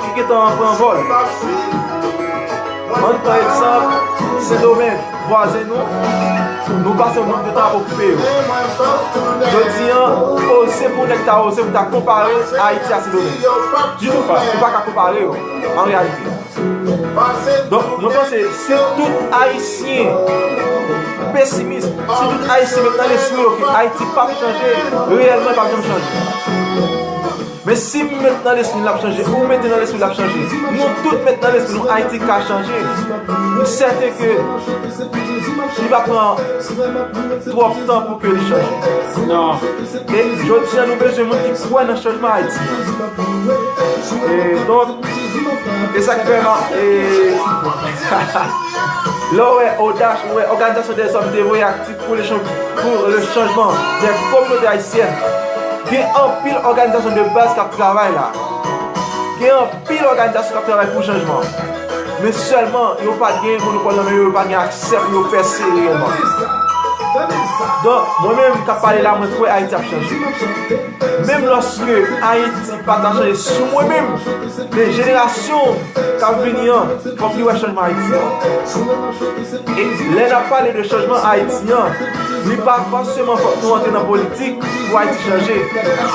ki gentan pran vòl. Ann pran egzanp, Sendomeng, vwazen nou, nou pase yon nonb de tan ap okipe yo. Jodi a, oze pou nèg ta oze pou ta konpare Ayiti a Sendomeng. Ditou pa, ou pa ka konpare yo, an reyalite. Donk, mwen panse, si tout Ayisyen pesimis, si tout Ayisyen met nan lespri yo ke Ayiti p ap chanje, reyèlman, l p ap janm chanje. Men si m met nan lespri l ap chanje, ou mete nan lespri l ap chanje, nou tout met nan lespri nou Ayiti ka chanje, m sèten ke li va pran twòp tan pou ke li chanje. Non. E jodi a, nou bezwen moun ki kwè nan chanjman Ayiti an. E donk, e sa k fè m ap, e, lè w wè O D H, ou wè Organisation des Hommes Dévoués et Actifs pour le Chan-, pour le Changement des Communautés Haïtiennes, gen anpil òganizasyon de baz k ap travay la. Gen anpil òganizasyon k ap travay pou chanjman. Men sèlman, yo pa gen monopòl nan men yo, yo pa gen aksè pou yo pèse reyèlman. Donk, mwen menm k ap pale la, mwen kwè Ayiti ap chanje. Menm lòske Ayiti pa ta chanje sou mwen menm, men jenerasyon k ap vini an, fòk li wè chanjman Ayiti an. E lè n ap pale de chanjman Ayiti an, li pa fòseman fòk nou antre nan politik pou Ayiti chanje.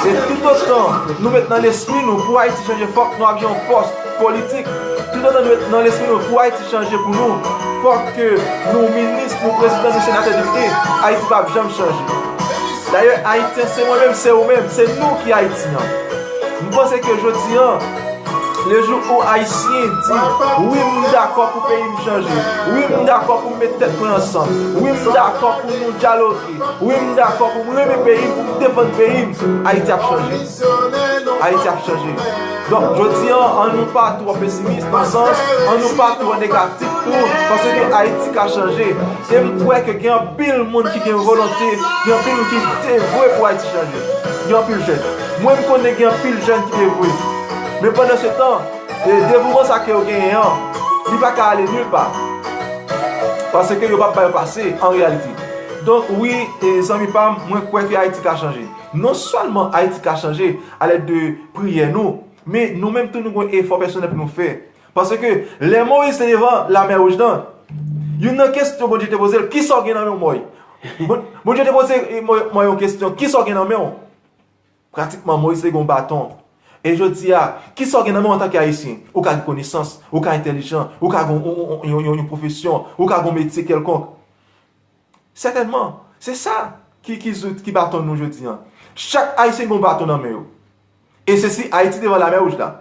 E toutotan nou met nan lespri nou pou Ayiti chanje, fòk nou ap gen yon pòs politik. Toutotan nou met nan lespri nou pou Ayiti chanje pou nou, fòk ke nou minis, nou prezidan, nou senatè, depite, Ayiti p ap janm chanje. Dayè, Ayiti an se mwen menm, se ou menm, se nou ki Ayiti an. M panse ke jodi an, le jou ou Ayisyen di, wi, m dakò pou peyi m chanje, wi, m dakò pou m met tèt mwen ansanm, wi, m dakò pou nou dyaloge, wi, m dakò pou m renmen peyi m, pou m defann peyi m, Ayiti ap chanje. Ayiti ap chanje. Donk, jodi an, an nou pa twò pesimis, nan sans, an nou pa twò negatif tou, paske Ayiti ka chanje. E m kwè ke gen anpil moun ki gen volonte, gen anpil moun ki devwe pou Ayiti chanje. Gen anpil jèn. Mwen, m konnen gen anpil jèn ki devwe. Men pandan se tan, e, devouman sa ke yo genyen an, li pa ka ale nil pa. Paske yo p ap ba yo pase, an reyalite. Donk, wi, e, zanmi pa m, mwen kwè ke Ayiti ka chanje. Non sèlman Ayiti ka chanje alèd de priyè nou, men nou menm tou nou gen efò pèsonèl pou nou fè. Paske lè Moyiz te devan Lamè Wouj lan, youn nan kesyon Bondye te poze l, kisa w gen nan men w, Moyiz? Bon- Bondye te poze, e, Mo- Moyiz yon kesyon, kisa w gen nan men w? Pratikman, Moyiz te gen yon baton. E jodi a, kisa w gen nan men w antanke Ayisyen? Ou ka gen konesans, ou ka entèlijan, ou ka gen yon, yon, yon, yon, yon pwofesyon, ou ka gen yon metye kèlkonk. Sètènman, se sa ki, ki zout, ki baton nou jodi an. Chak Ayisyen gen yon baton nan men yo. E se si Ayiti devan Lamè Wouj la.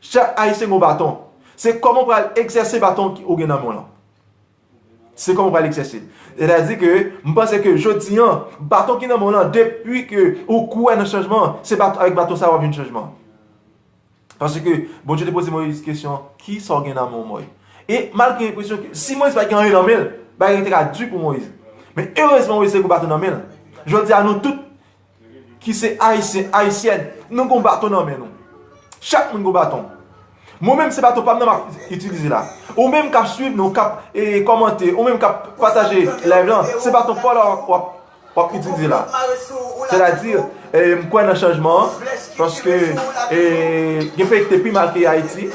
Chak Ayisyen gen yon baton. Se kòman w pral egzèse baton ki ou gen nan men w lan. Se kòman w pral egzèse l. Sètadi ke m panse ke jodi an, baton ki nan men w lan, depi ke ou kwè nan chanjman, se bat- avèk baton sa a w ap jwenn chanjman. Paske Bondye te poze Moyiz kesyon, kisa w gen nan men w, Moyiz? E malgre enpresyon ke si Moyiz pa t gen anyen nan men l, bagay te ka di pou Moyiz. Men erezman, Moyiz te gen baton nan men l. Jodi a, nou tout ki se Ayisyen, Ayisyèn, nou gen baton nan men nou. Chak moun gen baton. Mwen menm, se baton pa m nan m ap itilize la. Ou menm k ap swiv nou, k ap, e, kòmante, ou menm k ap pataje live lan, se baton pa w la w ap, w ap w ap itilize la. Sètadi, e, m kwè nan chanjman an, paske, e, gen peyi ki te pi mal ke Ayiti.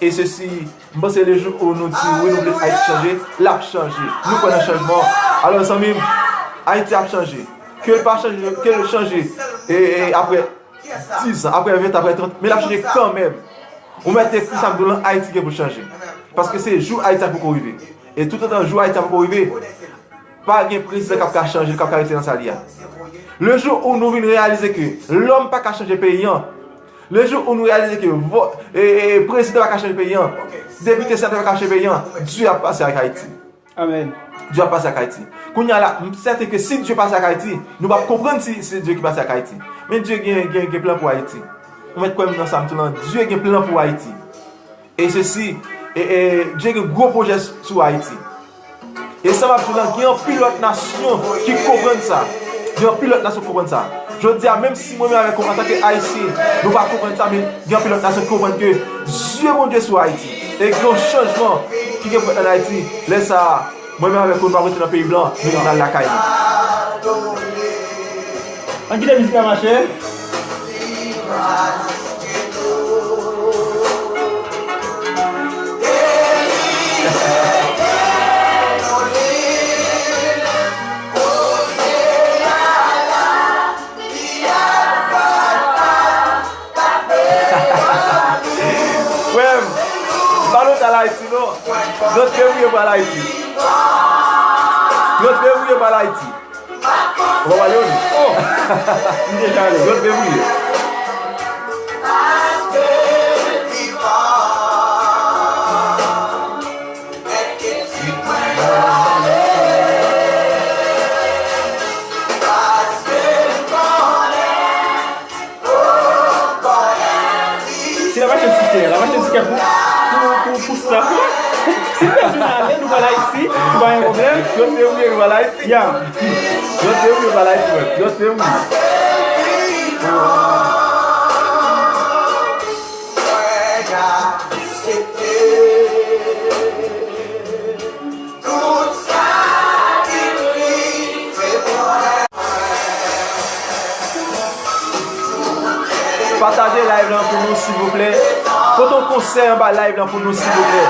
E sesi, m panse le jou ou nou di, wi, nou vle Ayiti chanje, l ap chanje. Nou kwè nan chanjman an. Alò, zanmi m, Ayiti ap chanje. Ke l pa chanje, ke l chanje, e, e, apre diz an, apre ven, apre trant, men l ap chanje kanmenm. Ou mèt ekri sa m di w lan, Ayiti gen pou chanje. Paske se jou Ayiti a poko rive. E toutotan jou Ayiti a poko rive, pa gen prezidan k ap ka chanje l, k ap ka rete nan sa li a. Le jou ou nou vin reyalize ke lòm pa ka chanje peyi an, le jou ou nou reyalize ke vo- e, e, prezidan pa ka chanje peyi an, depite, senatè pa ka chanje peyi an, Dye ap pase ak Ayiti. Amèn. Dye ap pase ak Ayiti. Kounye a la, m sèten ke si Dye pase ak Ayiti, nou p ap konprann si se Dye ki pase ak Ayiti. Men Dye gen, gen, gen plan pou Ayiti. Ou mèt kwè m nan sa m di w lan, Dye gen plan pou Ayiti. E sesi, e, e, Dye gen gwo pwojè s- sou Ayiti. E sa m ap di w lan, gen anpil lòt nasyon ki konprann sa. Gen anpil lòt nasyon ki konprann sa. Jodi a, menm si mwen menm avèk ou, antanke Ayisyen, nou pa konprann sa, men gen anpil lòt nasyon ki konprann ke zye Bondye sou Ayiti. E gen yon chanjman ki gen pou fèt ann Ayiti. Lè sa a, mwen menm avèk ou, nou p ap rete nan peyi blan, nou vin al lakay nou. Ann kite mizik la mache. Frè m, pa nou t al Ayiti non. Zòt fevriye pral Ayiti. Zòt fevriye pral Ayiti. Ou pa pale, wi? Oh! M deja ale. Zòt fevriye. Si la mache sou kè, la mache sou kè pou, pou, pou, pou staff la. Si nou bezwen ale, nou pral Ayiti, nou pa gen pwoblèm. Yo te ouye, nou pral Ayiti. Ya. Yo te ouye, nou pral Ayiti, frè. Yo te ouye. Pataje live lan pou nou, silvouplè. Pote yon konsèy anba live lan pou nou, silvouplè.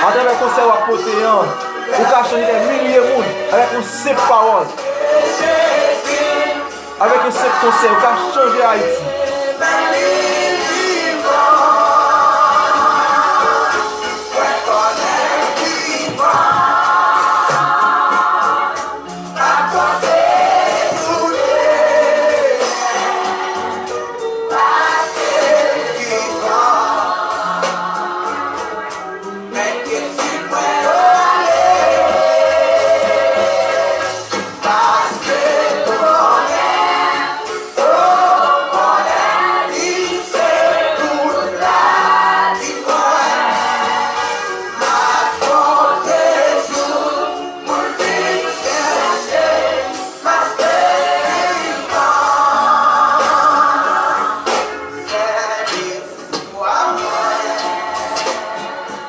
Atravè konsèy w ap pote an, ou ka chanje dè milye moun avèk yon senp pawòl. Avèk yon senp konsèy, ou ka chanje Ayiti.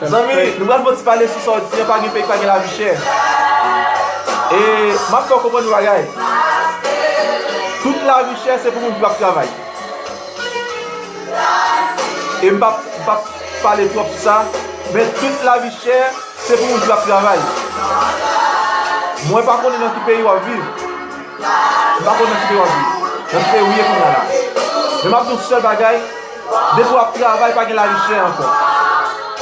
Zanmi, nou pral fè yon ti pale sou sa w di an, pa gen peyi ki pa gen lavi chè. E m ap fè w konprann yon bagay. Tout lavi chè se pou moun ki p ap travay. E m p ap, m p ap pale twòp sou sa, men tout lavi chè se pou moun ki p ap travay. Mwen pa konnen nan ki peyi w ap viv. M pa konnen nan ki peyi w ap viv. Nan ki peyi w ye kounye a la. Men m ap di w sèl bagay, depi w ap travay, pa gen lavi chè ankò.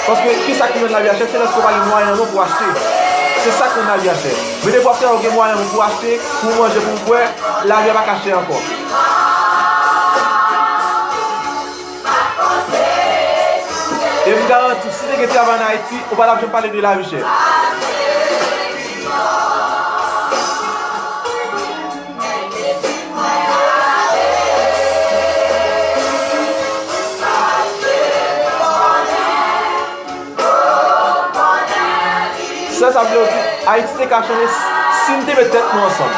Paske kisa ki rann lavi a chè? Se lèske w pa gen mwayen nan men w pou w achte. Se sa k rann lavi a chè. Men depi w ap travay, w gen mwayen nan men w pou w achte, pou w manje, pou w bwè, lavi a pa ka chè ankò. E m garanti w, si te gen travay ann Ayiti, ou pa t ap janm pale de lavi chè. Sa, sa vle di, Ayiti te ka chanje si, si n te met tèt nou ansanm.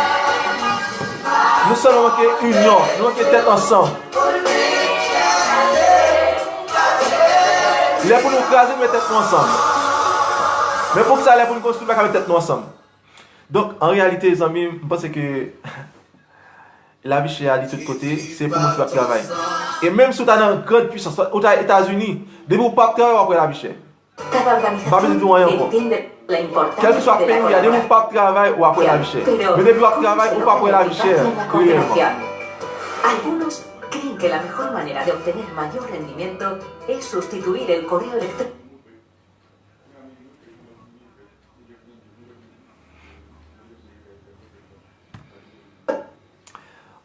Nou sèlman manke inyon, nou manke tèt ansanm. Lè pou nou kraze, nou met tèt nou ansanm. Men poukisa lè pou nou konstwi, nou pa ka met tèt nou ansanm? Donk, an reyalite, zanmi m, m panse ke lavi chè a li tout kote, se pou moun ki p ap travay. E menm si w ta nan grande puissance, ou ta Etazini, depi w p ap travay, w ap wè lavi chè. M pa bezwen di w anyen ankò. Kèlkeswa peyi w ye a, depi w p ap travay, w ap wè lavi chè. Men depi w ap travay, ou p ap wè lavi chè reyèlman. Algunos creen que la mejor manera de obtener mayor rendimiento es sustituir el correo electrónico.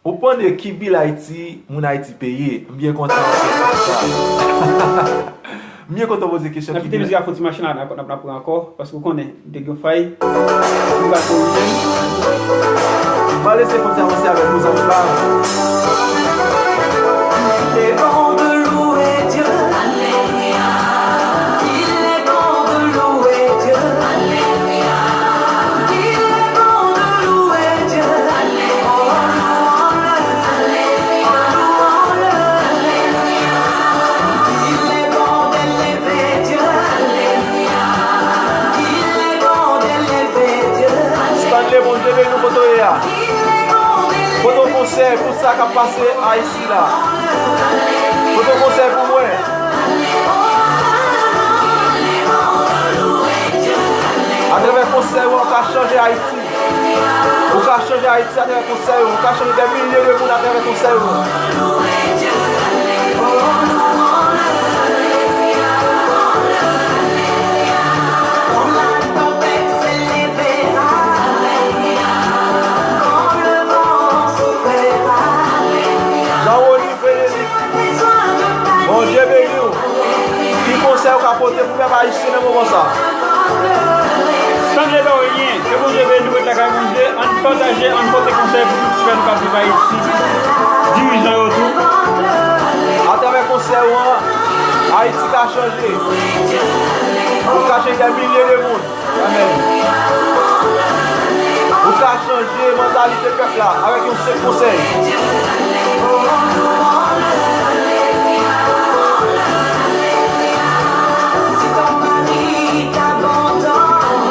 Ou konnen ki bil Ayiti, moun Ayiti peye? M byen kontan w poze kesyon sa. M byen kontan w poze kesyon ki bil. N ap kite mizik la fè yon ti mache la, n ap, n ap, n ap pran ankò, paske ou konnen, deg yo fay, nou pa korije. M pral eseye fè yon ti avanse avèk nou, zanmi pa m. Il est bon de louer Dieu. Alléluia. Il est bon de louer Dieu. Alléluia. Il est bon de louer Dieu. Alléluia. Oh, louons-le. Alléluia. Louons-le. Alléluia. Il est bon d'élever Dieu. Alléluia. Il est bon d'élever Dieu. Stanley, Bondye beni w, kote w ye a? Kote w konsèy pou sa k ap pase Ayiti la? Kote w konsèy pou mwen? Atravè konsèy ou an, ou ka chanje Ayiti. Ou ka chanje Ayiti atravè konsèy ou an. Ou ka chanje dè milye de moun atravè konsèy ou an. Alelouya. Alelouya. Quand le vent soufflera. Alelouya. Jean Rony Frédéric. Bondye beni w. Ki konsèy ou ka pote pou pèp ayisyen nan moman sa? Stanley Berrien, ke Bondye beni w, ret lakay Bondye. Ann pataje, ann pote konsèy pou tout frè nou k ap viv Ayiti, dirijan yo tou. Atravè konsèy ou an, Ayiti ka chanje. Ou ka chanje dè milye de moun. Amèn. Ou ka chanje mantalite pèp la avèk yon senp konsèy. Si ton mari t'abandonne,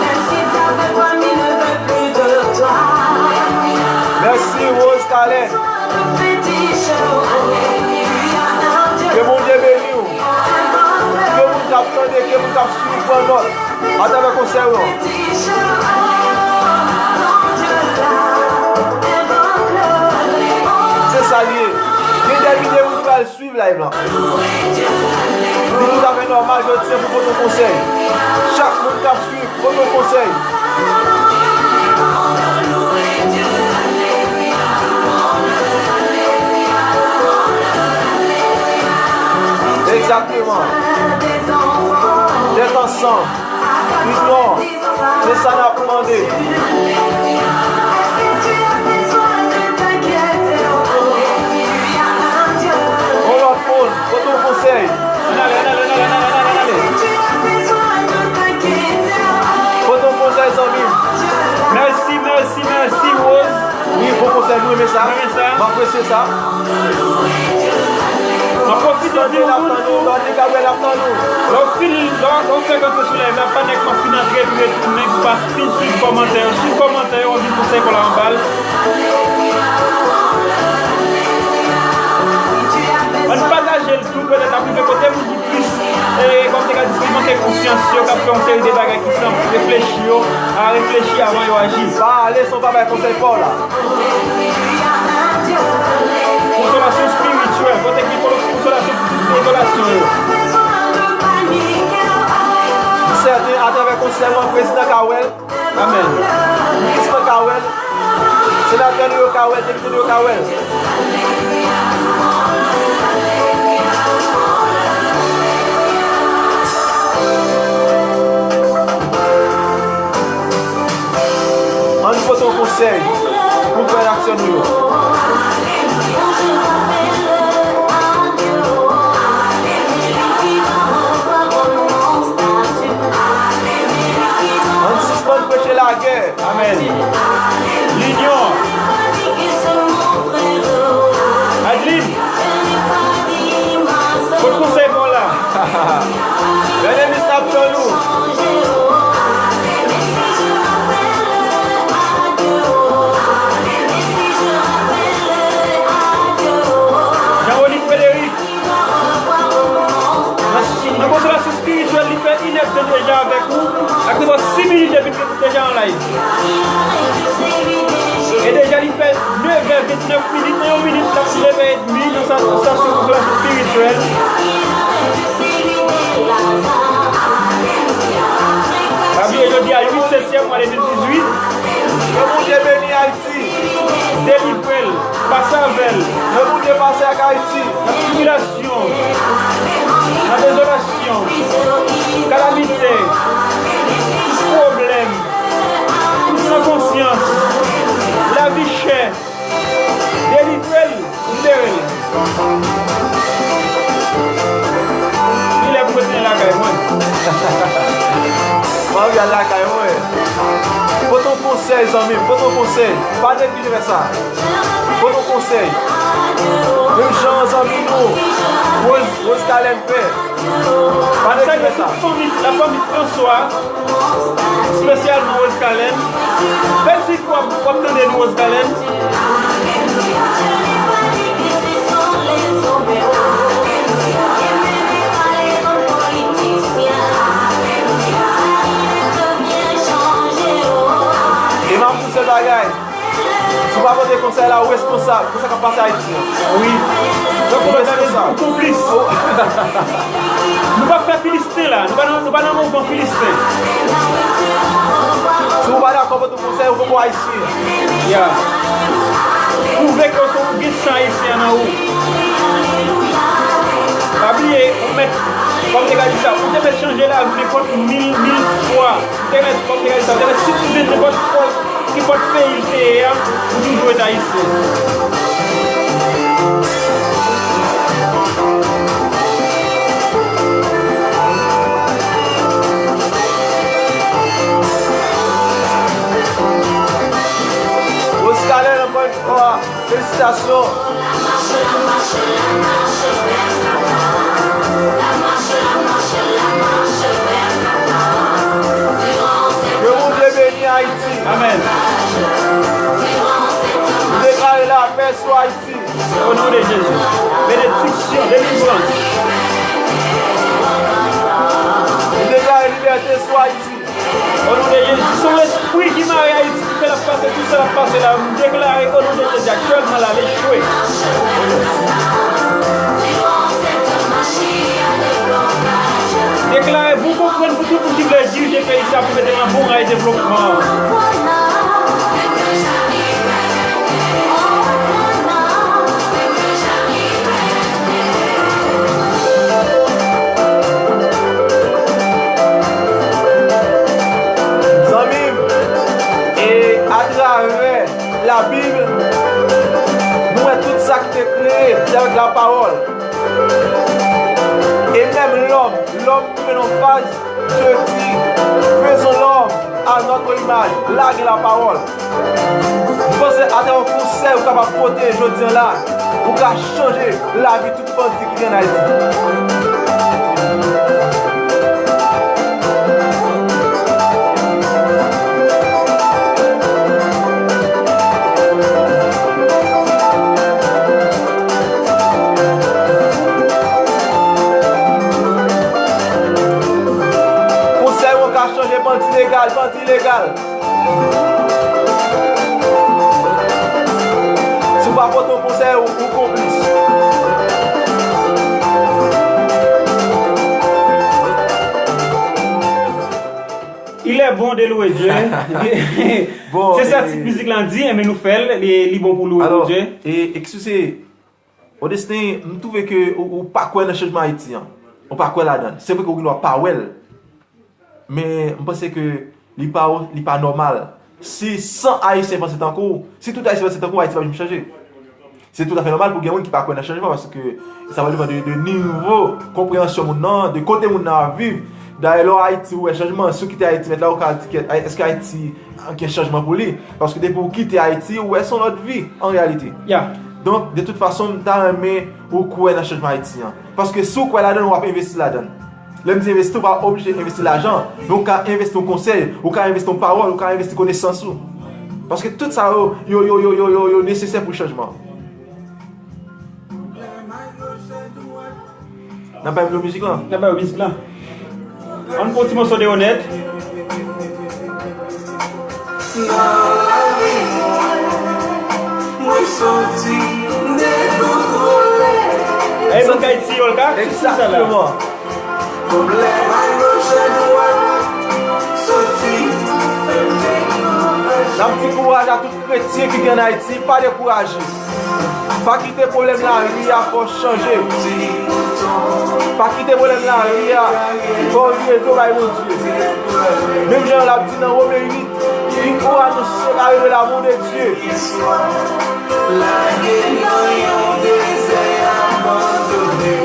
même si ta belle famille ne veut plus de toi. Mèsi, Rose Talent. Ke Bondye beni w. Ke moun k ap tande, ke moun k ap swiv pran nòt atravè konsèy ou an. Se sa l ye. Gen dè milye moun ki pral swiv live lan. Li toutafè nòmal, jodi se pou pote yon konsèy. Chak moun k ap swiv, pote yon konsèy. Egzakteman. Tèt ansanm. Wi, non. Se sa n ap mande. Yon lòt moun, pote yon konsèy. Ann ale, ann ale, ann ale, ann ale, ann ale, ann ale. Pote yon konsèy, zanmi m. Mèsi, mèsi, mèsi, Rose. Wi, bon konsèy, nou renmen sa. Nou renmen sa. M apresye sa. Mwen pwofite di w, moun, tou, lè w fin, lè w, lè w fèk antre sou live la, pa nèk m ap fin antre epi retounen pou pa fin swiv kòmantè yo. Swiv kòmantè yo, anvi konsèy pou la anba l. Ann pataje l tou, petèt n ap rive kote moun ki plis, e, kòm te ka di, ki manke konsyans yo, k ap fè yon seri de bagay ki san reflechi yo, a reflechi avan yo aji. Pa ale san w pa bay konsèy pa w la. Konsolasyon espirityèl, kote ki konsolasyon pou tout dezolasyon yo. M sèten, atravè konsèy mwen, prezidan ka wè l. Amèn. Minis mwen ka wè l. Senatè nou yo ka wè l, depite nou yo ka wè l. Ann pote yon konsèy pou frè ak sè nou yo. Ann sispann preche lagè. Amèn. Linyon. Adeline. Kot konsèy pa w la? Bèlemi, n ap tann ou. Jean Olive Frédéric. Nan, nan konsolasyon espirityèl, li fè inèdtan deja avèk ou, ak nenpòt sis minit depi l deja an live. E deja li fè nevè vennèf minit, nan yon minit l ap nevè edmi nan sa, nan stasyon konsolasyon espirityèl. Pa bliye, jodi a uit setyèm mwa de mil dizuit. Ke Bondye beni Ayiti. Delivre l, pase avè l. Ke Bondye pase ak Ayiti. Nan tribilasyon, nan dezolasyon, kalamite, pwoblèm, tou san konsyans, lavi chè, delivre l, libere l. Li lè pou retounen lakay mwen. Mwen anvi al lakay mwen. Pote yon konsèy, zanmi m, pote yon konsèy. Pa neglije fè sa. Pote yon konsèy. Menm jan zanmi nou, Rose, Rose Calène fè. Pa neglije fè sa. Fanmi, lafanmi François, espesyalman Rose Calène. Fè si w ap, w ap tande nou, Rose Calène. E m ap di w se bagay. Si w pa pote konsèy la, ou responsab pou sa k ap pase Ayiti an. Wi. Donk, ou responsab. Konplis. Nou p ap fè Filisten la. Nou pa nan, nou pa nan mouvman Filisten. Si w pa dakò, pote yon konsèy, ou poko Ayisyen. Ya. Pwouve ke w se, ou gen san Ayisyen nan ou. Pa bliye, ou mèt, kòm te ka di sa, ou te mèt chanje lavi nenpòt mil, mil fwa. Ou te mèt, kòm te ka di sa, ou te mèt sitizen nenpòt, nenpòt peyi l te ye a, ou toujou ret ayisyen. Rose Calène, ankò yon fwa, felisitasyon. Ke Bondye beni Ayiti. Amèn. M deklare lapè sou Ayiti. O non de Jezi. Benediksyon, delivrans. M deklare libète sou Ayiti. O non de Jezi, se yon lespri ki mare Ayiti, ki fè l ap pase tout sa l ap pase la. M deklare, o non de Jezi, aktyèlman la, l echwe. Deklare bon konprann pou tout moun ki vle dirije peyi sa pou mete l nan bon ray devlopman. Zanmi m, e atravè Labib, nou wè tout sa ki te kreye, se avèk lapawòl. E menm lòm, lòm ki nan faz Dye di, faisons l'homme à notre image, la gen lapawòl. M panse atravè yon konsèy ou kapab pote jodi a la, Ou ka chanje lavi tout bandi ki gen Ayiti. Konsèy ou ka chanje bandi legal, bandi ilegal. Si w pa pote yon konsèy, ou, ou konplis. Il est bon de louer Dieu. Se sa tit mizik lan di, enben nou fè l, li, li bon pou louwe Bondye. E, eskize, Audestin, m twouve ke ou, ou pa kwè nan chanjman Ayiti an. Ou pa kwè ladan l. Se vre ke ou gen dwa pa wè l. Men, m panse ke li pa, li pa nòmal. Si san Ayisyen panse tankou w, si tout Ayisyen panse tankou w, Ayiti p ap janm chanje. Se toutafè nòmal pou gen moun ki pa kwè nan chanjman, paske sa va depann de, de nivo konpreyansyon moun nan, de kote moun nan ap viv. Dayè, lè w Ayiti, ou wè chanjman, si w kite Ayiti nèt la, ou ka di, kèt, èske Ayiti gen chanjman pou li? Paske depi w kite Ayiti, ou wè se yon lòt vi, an reyalite. Donk, de tout fason, m ta renmen ou kwè nan chanjman Ayiti an. Paske si w kwè ladan l, w ap envesti ladan l. Lè m di envesti, ou pa oblije envesti lajan, men ou ka envesti yon konsèy, ou ka envesti yon pawòl, ou ka envesti konesans ou. Paske tout sa yo, yo, yo, yo, yo, yo, yo nesesè pou chanjman. N ap bay yo mizik lan. N ap bay yo mizik lan. Ann pran ti moso de onèt. Nan lavi mwen, mwen santi m dekontrole. Ey, moun k Ayiti yo, l ka sou sa la. Egzakteman. Pwoblèm agoch adwat, soti nan fèmen anraje. N ap di kouraj a tout kretyen ki gen ann Ayiti, pa dekouraje. Pa kite pwoblèm lari a fè w chanje. Pa kite pwoblèm lari a fè w vire do bay Bondye. Menm jan l ap di nan Wome uit, ki ou a nou separe de l'amour de Dieu. Lage nan yon dezè abandone.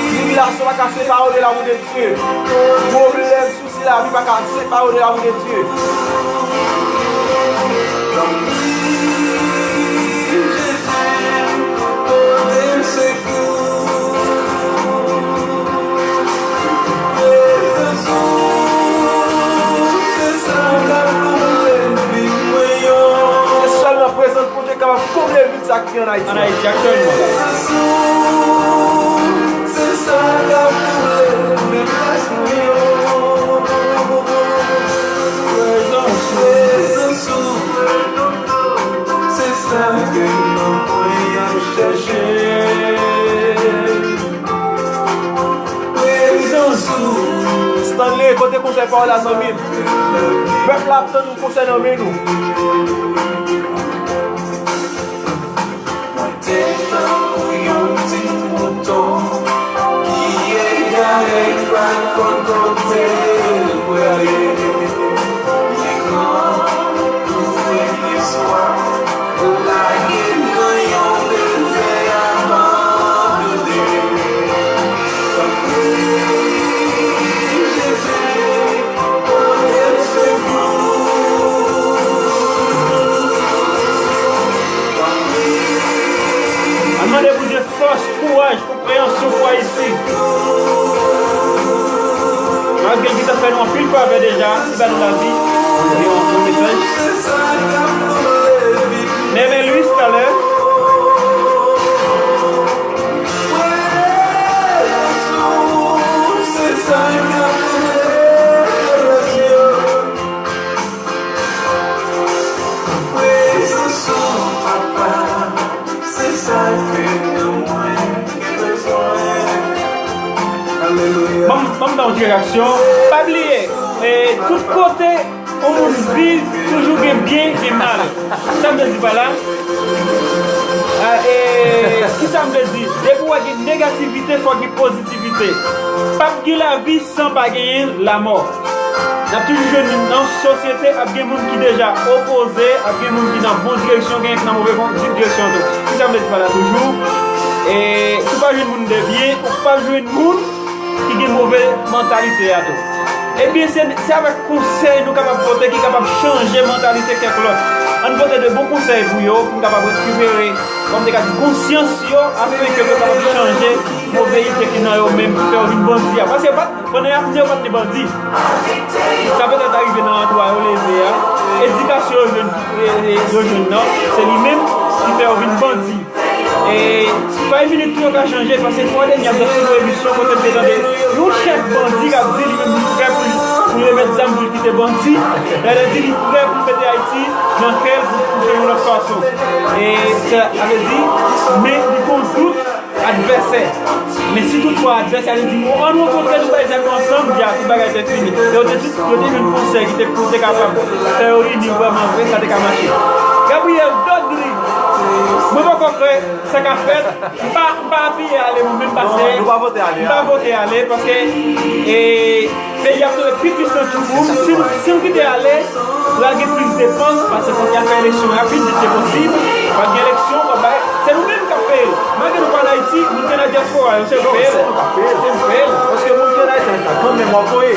Tribilasyon pa ka separe w de l'amour de Dieu. Pwoblèm, sousi lavi pa ka separe w de l'amour de Dieu. Se sèlman prezans Bondye k kapab konble vid sa ki gen ann Ayiti an. Ann Ayiti aktyèlman. Se sa k ap konble vid sa ki gen ann Ayiti an. Prezans ou. Prezans ou. Se sa ke nanm mwen ap chèche. Prezans ou. Stanley, kote konsèy pawòl la, zanmi m? Pèp la ap tann yon konsèy nan men nou. Mwen te tankou yon ti mouton ki egare, k pa konn kote l prale. Men gran Tou espwa lage nan yon dezè abandone. Tanpri, Jezi, pote m sekou. Tanpri. Ann mande Bondye fòs, kouraj, konpreyansyon pou Ayiti. Malgre l gentan fè nou anpil favè deja, li ba nou lavi. Yon bon mesaj. Nènè Lwis talè. Prezans ou, papa. Se sa ke nanm mwen gen bezwen. Alelouya. Ban m, ban m ba w yon ti reyaksyon. Pa bliye, e, tout kote yon moun viv, toujou gen byen, gen mal. Sa m vle di pa la? A, e, kisa m vle di? Depi w wè gen negativite, fò gen pozitivite. P ap gen lavi san pa genyen lamò. N ap toujou jwenn nan sosyete, ap gen moun ki deja opoze, ap gen moun ki nan bon direksyon, genyen ki nan move bon di-, direksyon tou. Kisa m vle di pa la toujou? E, si w pa jwenn moun de byen, ou p ap jwenn moun ki gen move mantalite a tou. Ebyen, se, se avèk konsèy nou kapab pote ki kapab chanje mantalite kèk lòt. Ann pote de bon konsèy pou yo, pou n kapab rekipere, kòm te ka di, konsyans yo, afenke yo kapab chanje move ide ki nan yo menm, ki fè yo vin bandi a. Paske yo pa t, pandan y ap di yo pa t te bandi. Sa petèt arive nan andwa yo leve a, edikasyon yo jwenn, e, e, yo jwenn nan, se li menm ki fè yo vin bandi. E, fay minit tou yo ka chanje, paske fwa dènye a m t ap swiv yon emisyon kote m te tande yon chèf bandi k ap di li menm li prè pou l, pou l remèt zam pou l kite bandi. Lè l di li prè pou l mete Ayiti nan kè l pou, pou fè yon lòt fason. E sa, sa vle di, men li gon dout advèsè. Men si toutfwa advèsè a te di, "Bon, ann rankontre nou bay zam yo ansanm, byen, tout bagay te fini." Yo te tout, yo te jwenn konsèy ki te, ki te kapab fè yo ini vrèman vre, sa te ka mache. Gabriel Dodri, mwen poko kwè sa ka fèt. M pa, m pa apiye ale, mwen menm pase. Non, nou pa vote ale, m pa vote ale, paske, e, peyi ap tonbe pi plis nan tchouboum. Si nou, si nou kite ale, pral gen plis depans, paske fòk y a fè eleksyon rapid, vit ke posib. Pral gen eleksyon, pral bay. Se nou menm k ap peye l. Malgre nou pa ann Ayiti, moun ki nan dyaspora yo, se yo k peye l. Se nou k ap peye l. Se nou k peye l. Paske moun ki ann Ayiti, kanmenm, w ap voye.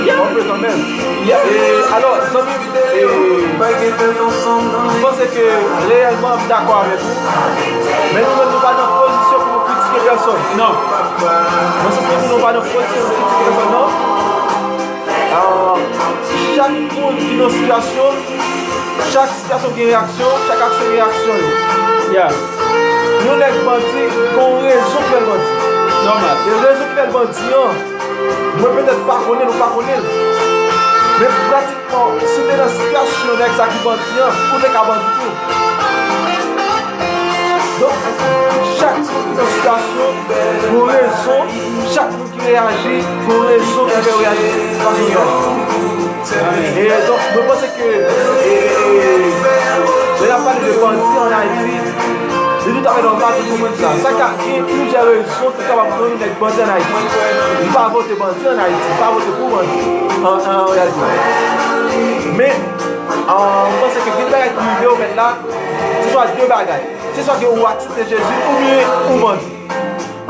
W ap voye kanmenm. E, alò, zanmi m, e, m panse ke reyèlman m dakò avèk ou. Men nou menm, nou pa nan pozisyon pou nou kritike pèsonn. Non. Nan sans ke nou, nou pa nan pozisyon pou kritike pèsonn, non. Ah, chak moun ki nan sitiyasyon, chak sitiyasyon gen reyaksyon, chak aksyon gen reyaksyon li. Yeah. Yon nèg bandi, gon rezon ki fè l bandi. Nòmal. E rezon ki fè l bandi an, mwen petèt pa konnen l, ou pa konnen l. Men pratikman, si w te nan sitiyasyon nèg sa ki bandi an, ou te ka bandi tou. Donk, chak moun ki nan sitiyasyon, gon rezon, chak moun ki reyaji, gon rezon ki fè yo reyaji fason yo reyaji. E donk, mwen panse ke, e, e, e, lè n ap pale de bandi ann Ayiti, li toutafè nòmal pou n konprann sa. Sa ka gen plizyè rezon ki kapab rann yon nèg bandi ann Ayiti. Li pa vote bandi ann Ayiti, li pa vote pou bandi an, an, an reyalite. Men, an, mwen panse ke gen de bagay ki rive yo mèt la, se swa de bagay. Se swa ke ou aksepte Jezi oubyen ou bandi.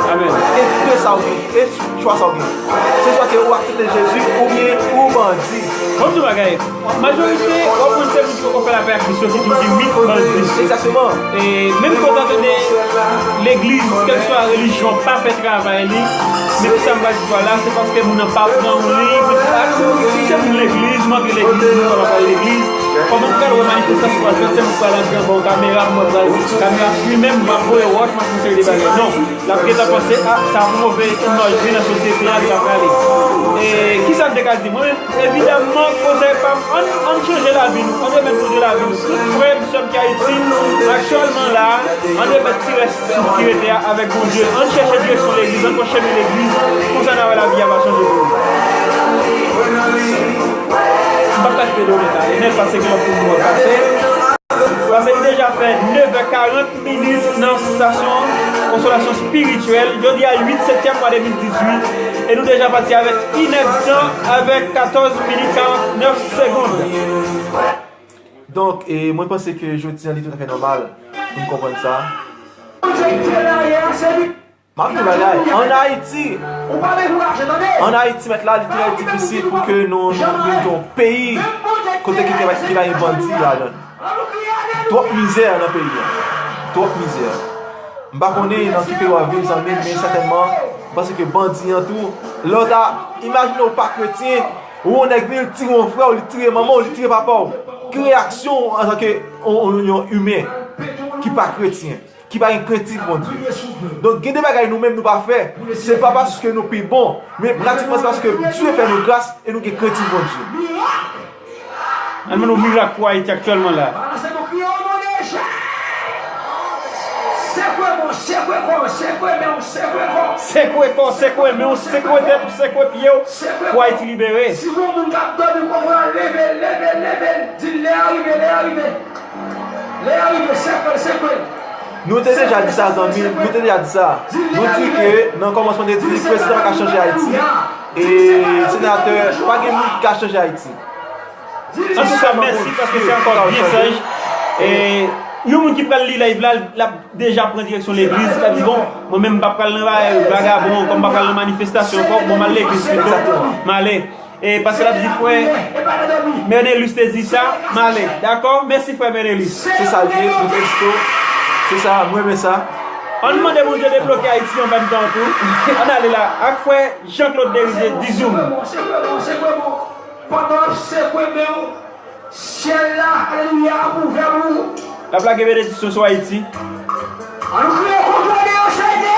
Amèn. E de sa ou gen, e chwa sa ou gen. Se swa ke ou aksepte Jezi oubyen ou bandi. Bon, m di w bagay, majorite, w ap wè se moun ki poko fè lapè ak Kris yo ki toujou di wi, bandi. Egzakteman. E menm ke w ta tande legliz, kèlkeswa relijyon, pa fè travay li, men pou sa m pral di w la, se paske moun nan pa pran yon liy pou di, "Ah, si se moun legliz, m antre legliz, moun nan pa pral legliz." Kòman m pral wè manifestasyon pral fèt, se moun pral antre anba yon kamera, pou mwen pral, kamera fimen m, m ap voye wòch, m ap fè yon seri de bagay. Non. L ap gentan panse, "Ah, sa a pou move imaj li nan sosyete a, li pa prale." E kisa m te ka di? Mwen menm, evidamman, konsèy pa m, ann, ann chanje lavi nou, ann remèt Bondye lavi nou. Tout frè m, sè m ki Ayiti, aktyèlman la a, ann remèt ti rès souf ki rete a avèk Bondye. Ann chèche direksyon legliz, ann pran chemen legliz. Konsa n a wè lavi a va chanje pou nou. M p ap ka kite donnen ale nèt paske gen lòt moun ki pral pase. Paske li deja fè nevè karant minit nan estasyon Konsolasyon Espirityèl. Jodi a uit setyèm mwa de mil dizuit. E nou deja pati avèk inèdtan avèk katòz minit karantnèf segonn. Donk, e, mwen panse ke jodi a li toutafè nòmal pou n konprann sa. M ap di w bagay, ann Ayiti, ann Ayiti, mèt la, li trè difisil pou ke nou, nou vin yon peyi kote ki, ki pa gen bandi ladan l. Twòp mizè nan peyi a. Twòp mizè. M pa konnen nan ki peyi w ap viv, zanmi m, men sètènman, m panse ke bandi an tou, lè w ta imajine w pa kretyen, ou wè yon nèg vini, li tire yon frè w, li tire manman w, li tire papa w. Ki reyaksyon w antanke yon, yon, yon imen ki pa kretyen? Ki pa gen krentif Bondye. Donk, gen de bagay nou menm nou pa fè, se pa paske nou pi bon, men pratikman se paske Dye fè nou gras e nou gen krentif Bondye. Ann mande yon mirak pou Ayiti aktyèlman la. Sekwe kò, sekwe men w, sekwe tèt ou, sekwe pye w, pou Ayiti libere. Si yon moun k ap dòmi, konprann, leve l, leve l, leve l. Di l, lè a rive, lè a rive. Lè a rive, sekwe l, sekwe l. Nou te deja di sa, zanmi, nou te deja di sa. Nou di ke nan kòmansman, nou te di prezidan pa ka chanje Ayiti. E senatè, pa gen moun ki ka chanje Ayiti. Antouka, mèsi paske se ankò byen saj. E yon moun ki pral li live la, l ap deja pran direksyon legliz, l ap di, "Bon, mwen menm m p ap pral nan bagay vagabon ankò, m p ap pral nan manifestasyon ankò, bon, m al legliz pito, m ale." E paske l ap di frè Menelus te di sa, m ale. Dakò? Mèsi frè Menelus. Se sa l ye, nou felisite w. Se sa, mwen renmen sa. Ann mande Bondye debloke Ayiti an menm tan tou. Ann ale la, ak frè Jean Claude Derizier, Dizoum. Sekwe bon, sekwe bon, sekwe bon. Pandan w ap sekwe men w, syèl la, alelouya, ap ouvè pou ou. L ap lage benediksyon sou Ayiti. Ann nou kriye konplo deyò, Senyè!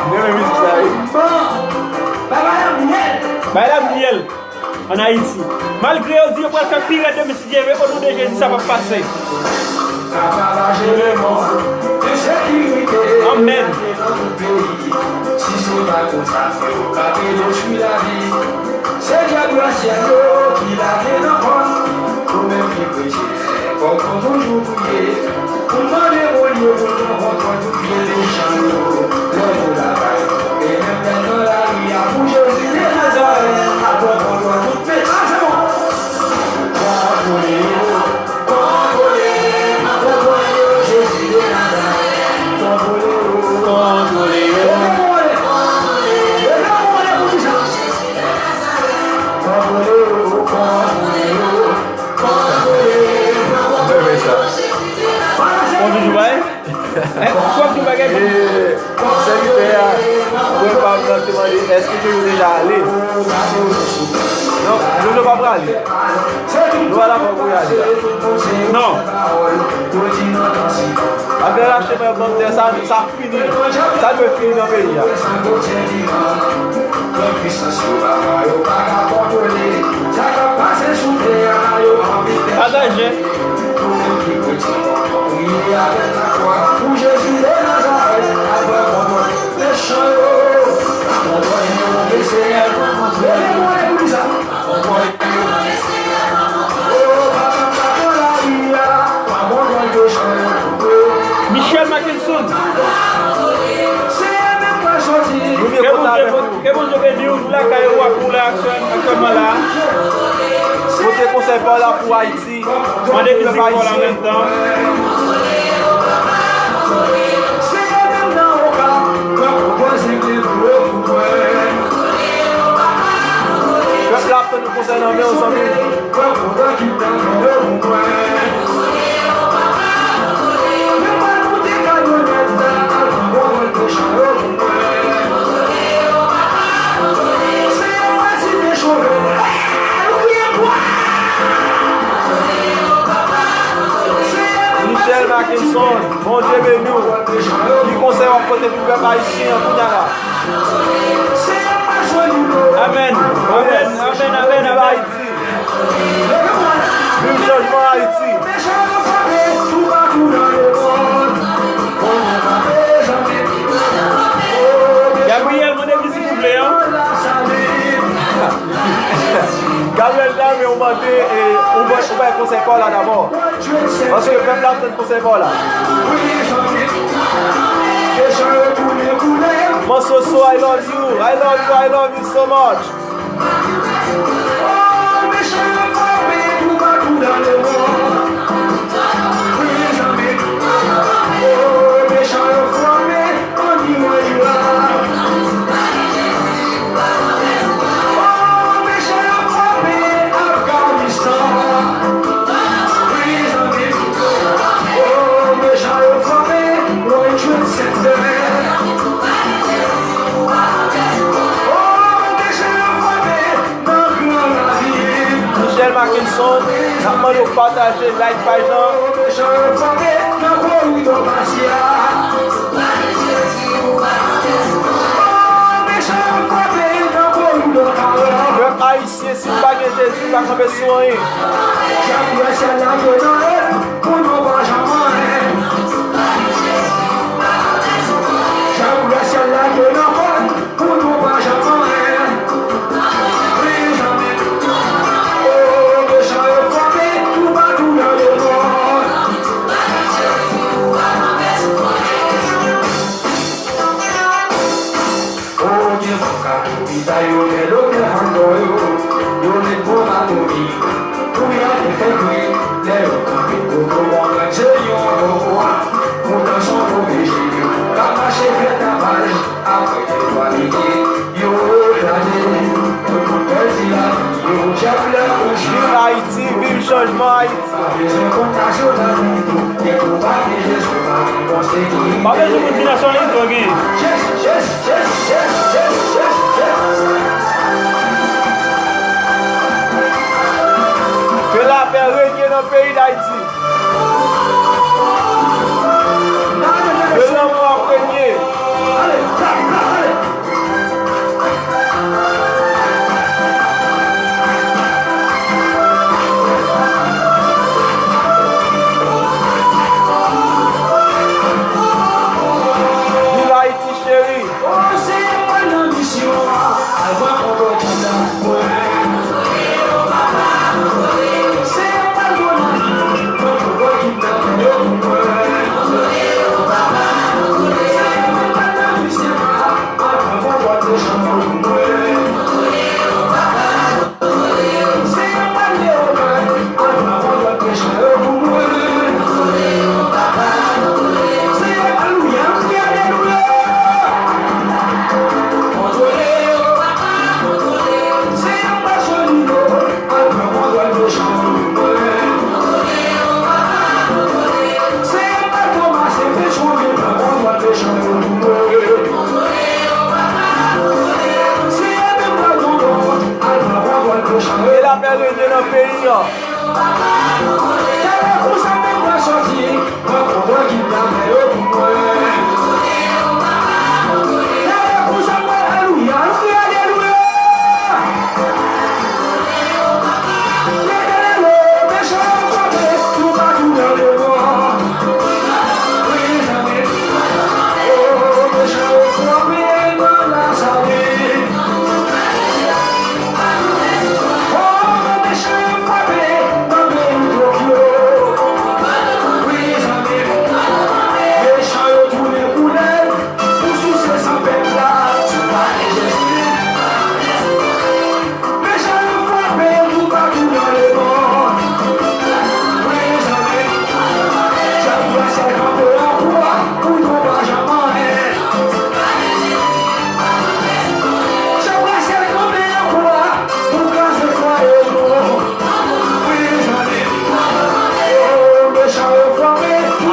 Mwen renmen mizik sa, wi. Bon. Bay la myèl. Bay la myèl ann Ayiti. Malgre yo di yo pral fè pi rèd demen, si Dye vle, o non de Jezi, sa p ap pase. Ka pataje lemonn, ensekirite, amèn, nan tout peyi. Si se pa konsa, frè, yo ka detwi lavi. Se dyab nan syèl yo ki lage nan kò n. Nou menm ki kretyen, fòk nou toujou priye. Pou n mande Bondye pou l pran kontwòl tout vye mechan yo. Lè yo lakay nou, e menm lè n nan lari a, pou Jezi de Nazarèt, a pran kontwòl tout mechan yo. Kontwole yo, kontwole, kontwole yo, Jezi de Nazarèt. Kontwole yo, kontwole yo. Leve mwen, leve mwen, leve mwen, pou kisa? Kontwole yo, kontwole yo, kontwole yo. Mwen renmen sa. Bon, Doudou, bay. Eh, swa Doudou bagay. E, sèvitè a, frè pa m nan te mande, èske ke yo deja ale? Non, nou, nou pa prale. Nou pa dakò pou y ale. Non. Apre rache mwen banm tè sa, sa fini. Sa dwe fini nan peyi a. Pataje. Michel Mackenson. Ke Bondye, ke Bondye beni w, nou lakay ou ak ou la aktyèl-, aktyèlman la. Pote konsèy pa w la pou Ayiti. Mande mizik pa w la an menm tan. Pèp la ap tann yon konsèy nan men w, zanmi. Michel Mackenson, Bondye beni w. Ki konsèy w ap pote pou pèp ayisyen an kounye a la? Amèn, amèn, amèn, amèn, amèn. Viv chanjman Ayiti. Gabriel, mande mizik ou vle an. Gabriel, la, men ou mande, e, ou bay, ou bay konsèy pa w la dabò. Paske pèp la ap tann konsèy pa w la. Mansoso, I love you, I love you, I love you so much. Michel Mackenson, n ap mande w pataje, like paj lan. Pèp ayisyen, si n pa gen Jezi, n pa kanpe sou anyen. Pou nou pa janm anyen. Pou nou pa janm anyen. Mezanmi, o, mechan yo frape toupatou nan lemonn. O, gen moun k ap lopital, yo fè doktè fann kò yo. Yo met bonm atomik pou y ap Chanjman Ayiti. Pa bezwen kontinasyon li, to gen. Ke lapè renye nan peyi Dayiti. Ke lanmou ap renye. Viv Ayiti cheri. Ke lapè renye nan peyi a.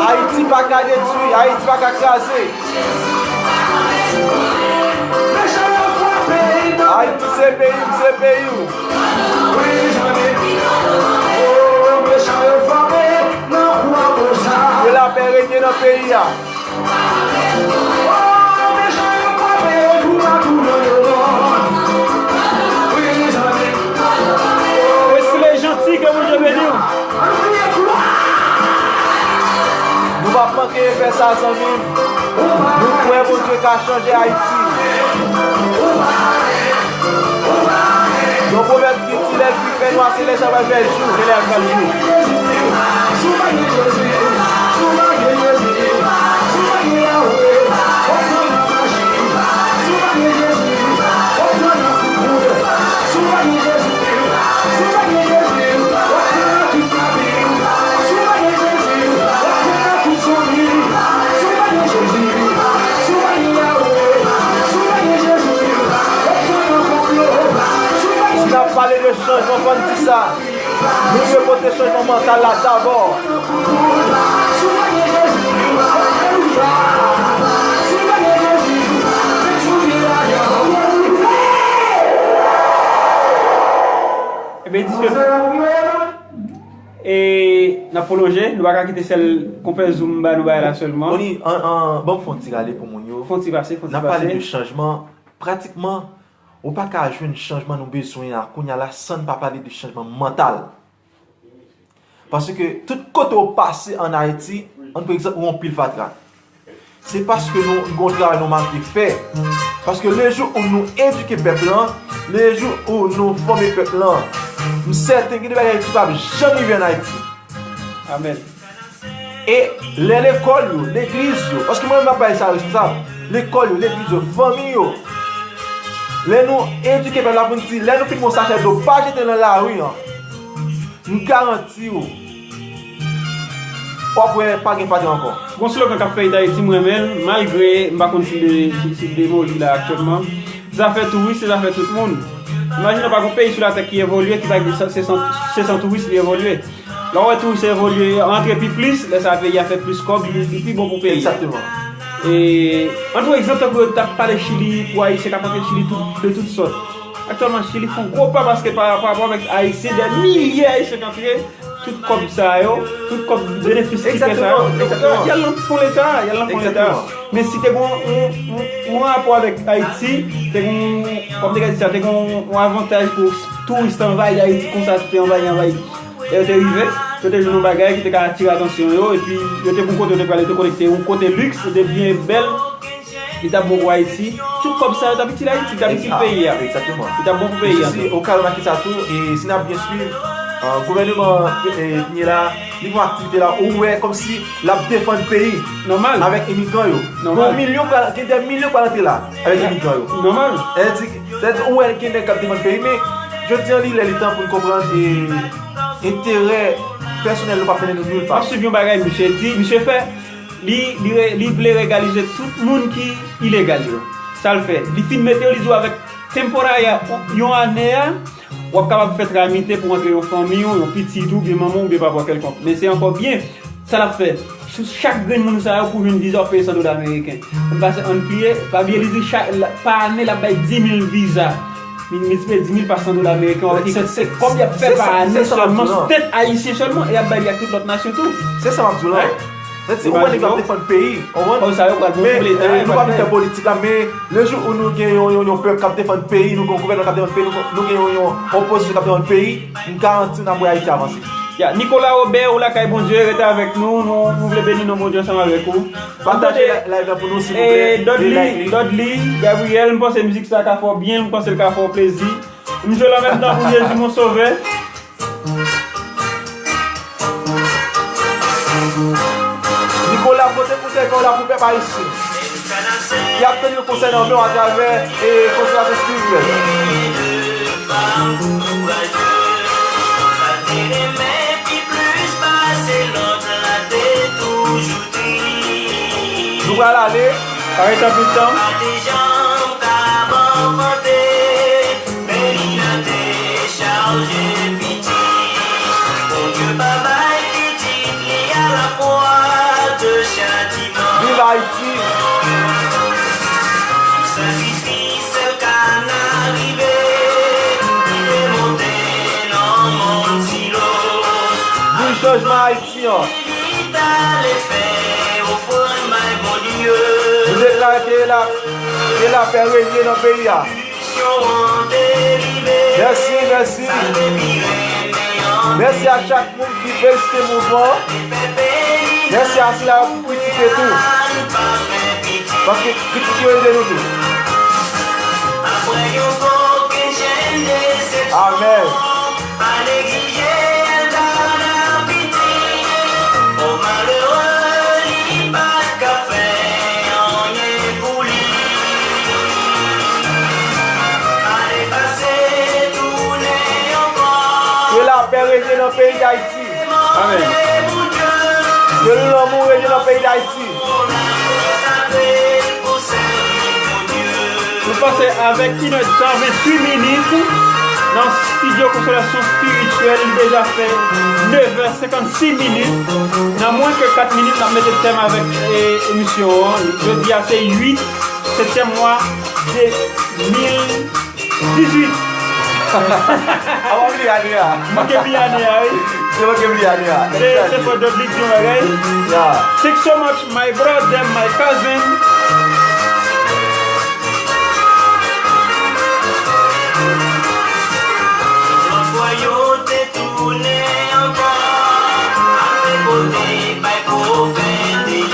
Ayiti pa ka detwi, Ayiti pa ka kraze. Ayiti se peyi m, se peyi w. Ke lapè renye nan peyi a. Resi le janti, ke Bondye beni w. Nou p ap manke fè sa, zanmi m. Nou kwè Bondye ka chanje Ayiti. Yon pwovèb ki di, lè lpli fè nwa, se lè sa pral fè jou, se lè l pral jou. Si n ap pale de chanjman, fò n di sa. Nou dwe pote chanjman mantal la dabò. Ebyen, disfè. E n ap pwolonje, nou pa ka kite sèl konpè Zoom ba nou bagay la sèlman. Tony, an, an, ban m fè yon ti rale pou moun yo. Fè yon ti pase, fè yon ti pase. N ap pale de chanjman, pratikman, ou pa ka jwenn chanjman nou bezwen an kounye a la san n pa pale de chanjman mantal. Paske tout kote w pase ann Ayiti, ann pran egzanp, ou yon pil fatra. Se paske nou gen yon travay nou manke fè. Paske lejou ou nou edike pèp lan, lejou ou nou fòme pèp lan, m sèten gen de bagay ki p ap janm rive ann Ayiti. Amèn. E lè lekòl yo, legliz yo, paske mwen menm m ap bay sa responsab, lekòl yo, legliz yo, fanmi yo, lè nou edike pèp la pou n di, lè nou fin pran yon sachè dlo, pa jete l nan lari an. M garanti w, w ap wè pa gen fatra ankò. Gon slogan k ap fè it Ayiti, m renmen l, malgre m pa konn si l de, si, si l demoli la aktyèlman. Zafè touris, se zafè tout moun. Imajine w pa gen yon peyi sou latè ki evolye, ki pa gen se san, se san touris li evolye. Lè w wè touris evolye, antre pi plis, lè sa a peyi a fè plis kòb, li, li pi bon pou peyi a. Egzakteman. E, an tou egzanp, tankou yo t ap pale Chili, pou Ayisyen k ap antre Chili tout, de tout sòt. Aktyèlman, Chili fè yon gwo pa paske pa, pa rapò avèk Ayisyen, dè milye Ayisyen k antre, tout kòb sa yo, tout kòb benefis ki fè sa yo, y al nan fon leta, y al nan fon leta. Men si te gen yon, yon, yon rapò avèk Ayiti, te gen yon, kòm te ka di sa, te gen yon, yon avantaj pou touris anvayi Ayiti konsa, te anvayi, anvayi. E yo te rive, yo te jwenn yon bagay ki te ka atire atansyon yo, epi yo te pou kote yo te prale, yo te konekte yon kote liks, yo te byen bèl, li t ap bon pou Ayiti. Tout kòb sa yo t ap itil Ayiti, li t ap itil peyi a. Egzakteman. Li t ap bon pou peyi a. Si, si, o ka yo make sa tou, e si n ap byen swiv, gouvènman Pinye la, li fè aktivite la, ou wè kòmsi l ap defann peyi. Nòmal. Avèk imigran yo. Nòmal. Gen milyon pral, gen dè milyon pral antre la avèk imigran yo. Nòmal. Sètadi, ou wè gen nèg k ap defann peyi, men jodi an li lè li tan pou n konprann e enterè pèsonèl nou p ap mennen nou nil pa. M ap swiv yon bagay misye di, misye fè, li, li, re- li vle legalize tout moun ki ilegal yo. Sa l fè, li fin mete yo, li di w avèk temporary a, yon ane a, w ap kapab fè tramite pou antre yon fanmi w, yon pitit ou, oubyen manman w, oubyen papa w kèlkonk. Men se ankò byen, sa l ap fè, sou chak grenn moun sa yo pou jwenn viza w ap peye san dola ameriken. Ann pase, ann pliye, pa bliye li di chak, pa ane l ap bay di mil viza. Miltipliye di mil pa san dola ameriken, w ap wè ki kantite kòb y ap fè pa ane sèlman sou tèt ayisyen sèlman, e y ap bay li ak tout lòt nasyon tou. Se sa m ap di w la. Sètadi, ou wè nèg k ap defann peyi, ou konprann? Kòm sa yo pral bon pou leta, nou pa vin fè politik la, men le jou où nou gen yon, yon, yon pèp k ap defann peyi, nou gen yon gouvènman k ap defann peyi, nou, nou gen yon, yon opozisyon k ap defann peyi, m garanti w n ap wè Ayiti avanse. Ya, Nicolas Robert, ou lakay Bondye, rete avèk nou, nou, nou vle beni non Bondye ansanm avèk ou. Pataje live la pou nou, silvouplè. E Dodly, Dodly Gabriel, m panse mizik sa ka fè w byen, m panse l ka fè w plezi. M jwe l an menm tan pou Jezi mon sovè. Nicolas, pote konsèy pa w la pou pèp ayisyen. Y ap tann yon konsèy nan men w atravè e konsolasyon espirityèl. Nou pral ale. Pa ret anpil tan. Viv Ayiti! Viv chanjman Ayiti an! Nou deklare ke la, ke lapè renye nan peyi a. Mèsi, mèsi. Mèsi a chak moun ki felisite mouvman an. Mèsi a sila yo ki kritike tou. Paske kritik yo ede nou tou. Amèn. Ke lapè renye nan peyi Dayiti. Amèn. Ke lanmou renye nan peyi Dayiti. Nou pase avèk inèdtan venntuit minit nan estidyo Konsolasyon Espirityèl. Li deja fè nevè senkannsis minit. Nan mwens ke kat minit, n ap mete tèm avèk, e, emisyon an. Jodi a se uit setyèm mwa de mil dizuit. A w ap li ane a. Manke li ane a, wi. Se manke li ane a. Se, se fò Dodly di yon bagay. Yeah. Thanks so much, my brother, my cousin. Lòt fwa yo te tounen ankò, al repote bay pwofèt Eli.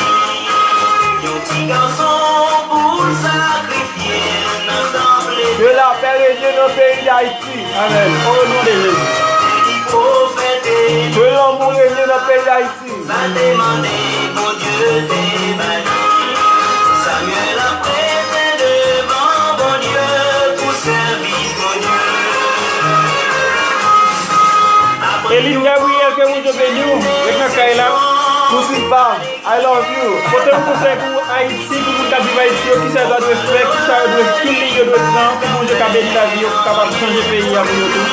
Yon ti gason pou l sakrifye l nan tanp Letènèl. Ke lapè renye nan peyi Dayiti. Amèn. O non de Jezi. Ke lanmou renye nan peyi Dayiti. Sa l te mande, Bondye te ba li. Samyèl ap rete devan Bondye pou sèvis Bondye. Apre Eline Gabriel, ke Bondye beni w. Ret nan kay la. Pou Silva, I love you. Pote yon konsèy pou Ayiti, pou moun k ap viv Ayiti yo, kisa yo ta dwe fè, kisa yo dwe, ki liy yo dwe pran pou Bondye ka beni lavi yo, pou kapab chanje peyi a pou yo tou.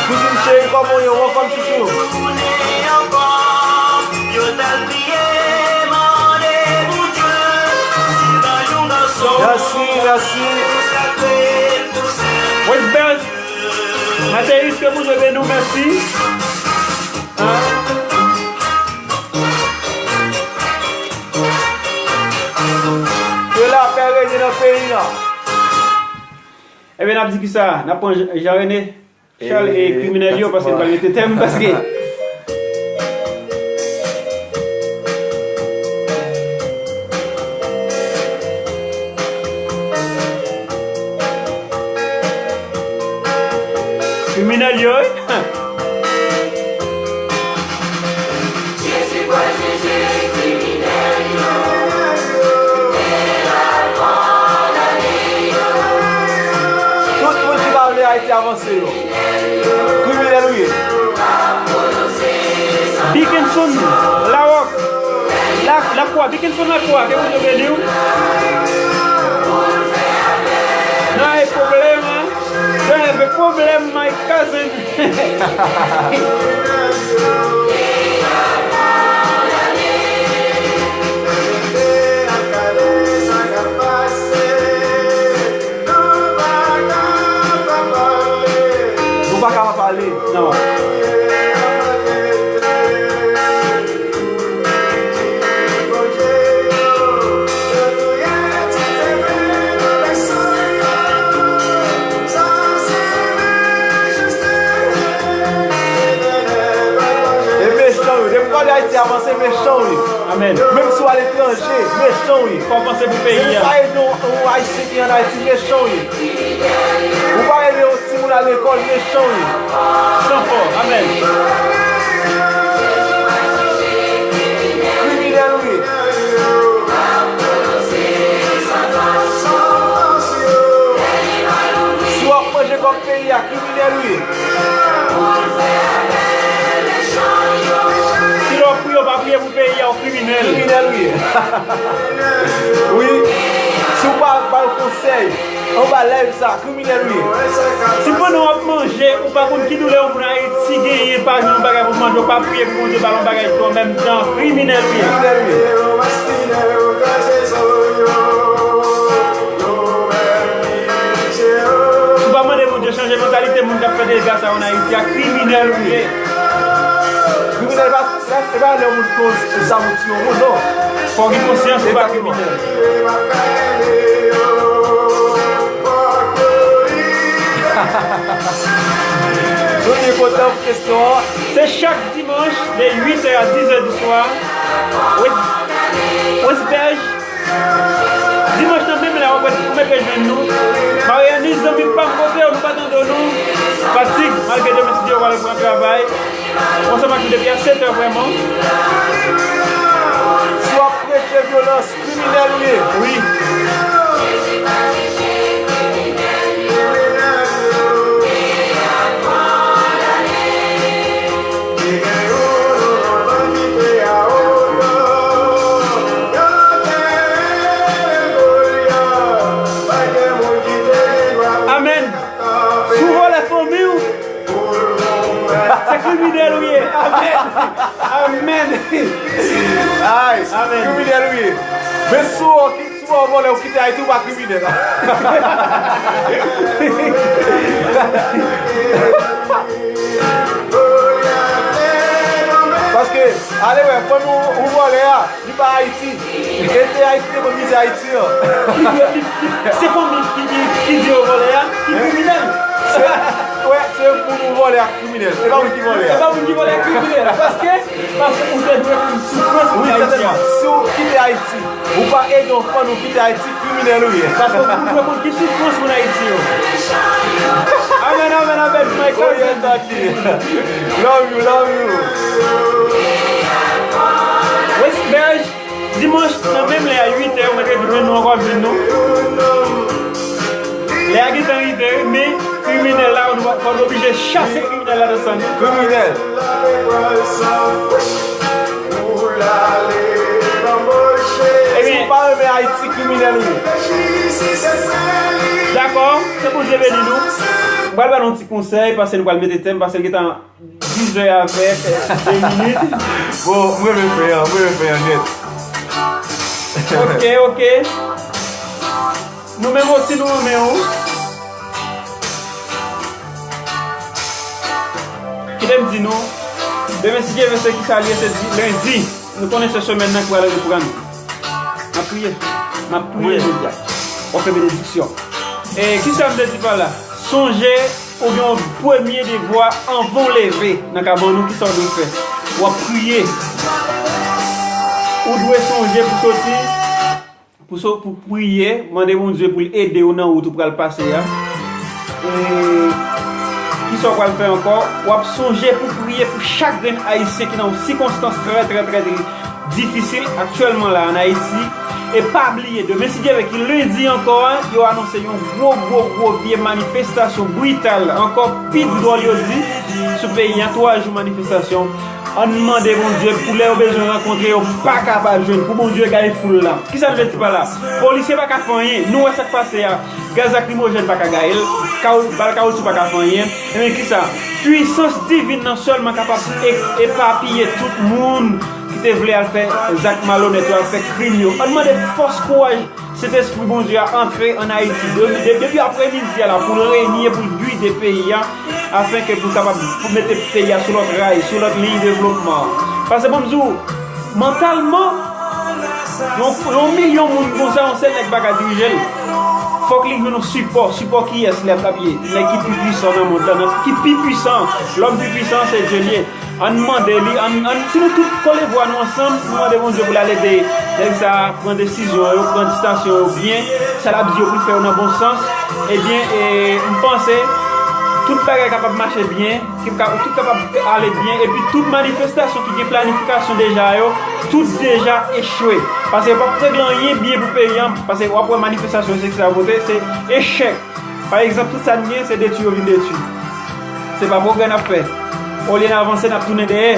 Kouzen cheri, kòman w ye? W anfòm chouchou? Mèsi, mèsi. Wes Bèj, Mateus, ke Bondye beni w, mèsi. Ke lapè renye nan peyi a. Ebyen, n ap di kisa? N ap pran Jean René Charles e kriminèl yo, paske n pa mete tèm, paske kriminèl yo, wi. Tout moun ki pa vle Ayiti avanse yo. Kriminèl ou ye. Dickenson Larocque. La, Lacroix, Dickenson Lacroix, ke Bondye beni w. Don't have a problem, huh? Don't have a problem, my cousin. Nou pa ka pa pale. Non. E mechan yo. Depi w gade Ayiti avanse, mechan yo ye. Amèn. Menm si w aletranje, mechan yo ye. Fò w panse pou peyi a. Depi w pa ede yon, yon Ayisyen ki ann Ayiti, mechan yo ye. Ou pa ede yon timoun al lekòl, mechan w ye. San fò. Amèn. Kriminèl ou ye. Si w ap manje kòb peyi a, kriminèl ou ye. Si lè w ap priye, w pa priye pou peyi a, w kriminèl. Kriminèl ou ye. Wi. Si w pa ba yo konsèy anba live sa, kriminèl ou ye. Si pandan w ap manje, ou pa konn ki doulè yon moun Ayiti genyen, pa jwenn yon bagay pou manje, ou pa priye pou Bondye ba l yon bagay tou an menm tan, kriminèl ou ye. Kriminèl ou ye. Si w pa mande Bondye chanje mantalite moun k ap fè dega sa yo ann Ayiti a, kriminèl ou ye. Kriminèl pa, se pa lè moun fè yon zam ou tiye yon moun, non. Fò w gen konsyans, ou pa kriminèl. Nou byen kontan pou kesyon an. Se chak dimanch de uit è a diz è di swa. Wes, Wes Bèj. Dimanch nan menm lè a, ou mèt, ou mèt rejwenn nou. Marianis, zanmi pa m, kote w, nou pa tande w non. Fatig, malgre demen, si Dye vle, pran travay. Ansanm ak nou depi a sèt è vrèman. Si w ap preche vyolans, kriminèl ou ye. Wi. Amèn. Si w vòlè fanmi w, se kriminèl ou ye. Amèn. Amèn. Ay, amèn, kriminèl ou ye. Men si w, si w vòlè, ou kite Ayiti, ou pa kriminèl. Paske, ale wè, fanmi w, ou vòlè a, li pa Ayiti. E te Ayiti te konn mizè Ayiti an. Se fanmi ki, ki, ki di yo vòlè a, ki kriminèl. Se, wè, se moun ou vòlè a kriminèl. Se pa moun ki vòlè a. Se pa moun ki vòlè a kriminèl. Paske, paske ou te dwe konn soufrans moun Ayiti an. Si w kite Ayiti, ou pa ede yon fanmi w kite Ayiti, kriminèl ou ye. Paske ou dwe konn ki soufrans moun Ayiti yo. Amèn, amèn, amèn, my cousin. Love you, love you. Wes Bèj, dimanch nan menm lè a uit è, ou mèt rejwenn nou ankò, jwenn nou. Lè a gentan rive, wi, men kriminèl la, nou pa, fò nou oblije chase kriminèl la nan san nou. Kriminèl. Ayiti kriminèl ou ye. Dakò, ke Bondye beni nou. M pral ba nou yon ti konsèy, paske nou pral mete tèm, paske l gentan dizè avèk de minit. Bon, m renmen fè an, m renmen fè an nèt. Ok, ok. Nou menm osi, nou renmen ou. Kite m di nou, demen, si Dye vle, se ki sa l ye, se di, lendi. Nou konnen se semèn nan ki pral reprann. M ap priye. M ap priye jodi a. W ap fè benediksyon. E kisa m te di pa la? Sonje, ou gen yon premye devwa anvan w leve nan kabann ou, kisa w dwe fè? W ap priye. Ou dwe sonje pou soti, pou so, pou priye, mande Bondye pou l ede w nan wout ou pral pase a. E kisa w pral fè ankò? W ap sonje pou priye pou chak grenn Ayisyen ki nan yon sikonstans trè, trè, trè, trè difisil aktyèlman la ann Ayiti. E pa bliye, demen, si Dye vle, ki lendi ankò a, yo anonse yon gwo, gwo, gwo vye manifestasyon brital, ankò pi dwòl, yo di, sou peyi a, twa jou manifestasyon. Ann mande Bondye pou lè yo bezwen rankontre, yo pa kapab jwenn, pou Bondye gaye foul la. Kisa m vle di pa la? Polisye pa ka fè anyen. Nou wè sa k pase a. Gaz lakrimojèn pa ka gaye l. Kawo-, bal kawoutchou pa ka fè anyen. Ebyen, kisa? Pwisans divin nan sèlman kapab e-, epapiye tout moun ki te vle al fè zak malonèt yo, al fè krim yo. Ann mande fòs, kouraj, Sentespri Bondye a antre ann Ayiti. De-, de-, depi apremidi a la, pou l renye, pou l gide peyi a, afenke pou l kapab pou mete peyi a sou lòt ray, sou lòt liy devlopman. Paske, ban m di w, mantalman, yon, yon milyon moun konsa, yon sèl nèg pa ka dirije l. Fòk li jwenn yon sipò. Sipò kiyès? Lè l ap ye nèg ki pi pwisan nan mond lan, nan, ki pi pwisan. Lòm pi pwisan, se Dye l ye. Ann mande li, ann, ann, si nou tout kole vwa nou ansanm, nou mande Bondye pou l al ede nèg sa a pran desizyon yo, pran distansyon yo byen, sa l ap di yo pou l fè yo nan bon sans, ebyen, e, m panse tout bagay kapab mache byen, ki ka, tout kapab ale byen, epi tout manifestasyon ki gen planifikasyon deja yo, tout deja echwe. Paske yo p ap regle anyen byen pou peyi a, paske w ap wè manifestasyon se ki sa yo pote, se echèk. Pa egzanp, tout sa n gen, se detwi yo vin detwi. Se pa pwogrè n ap fè. Olye n avanse, n ap tounen dèyè.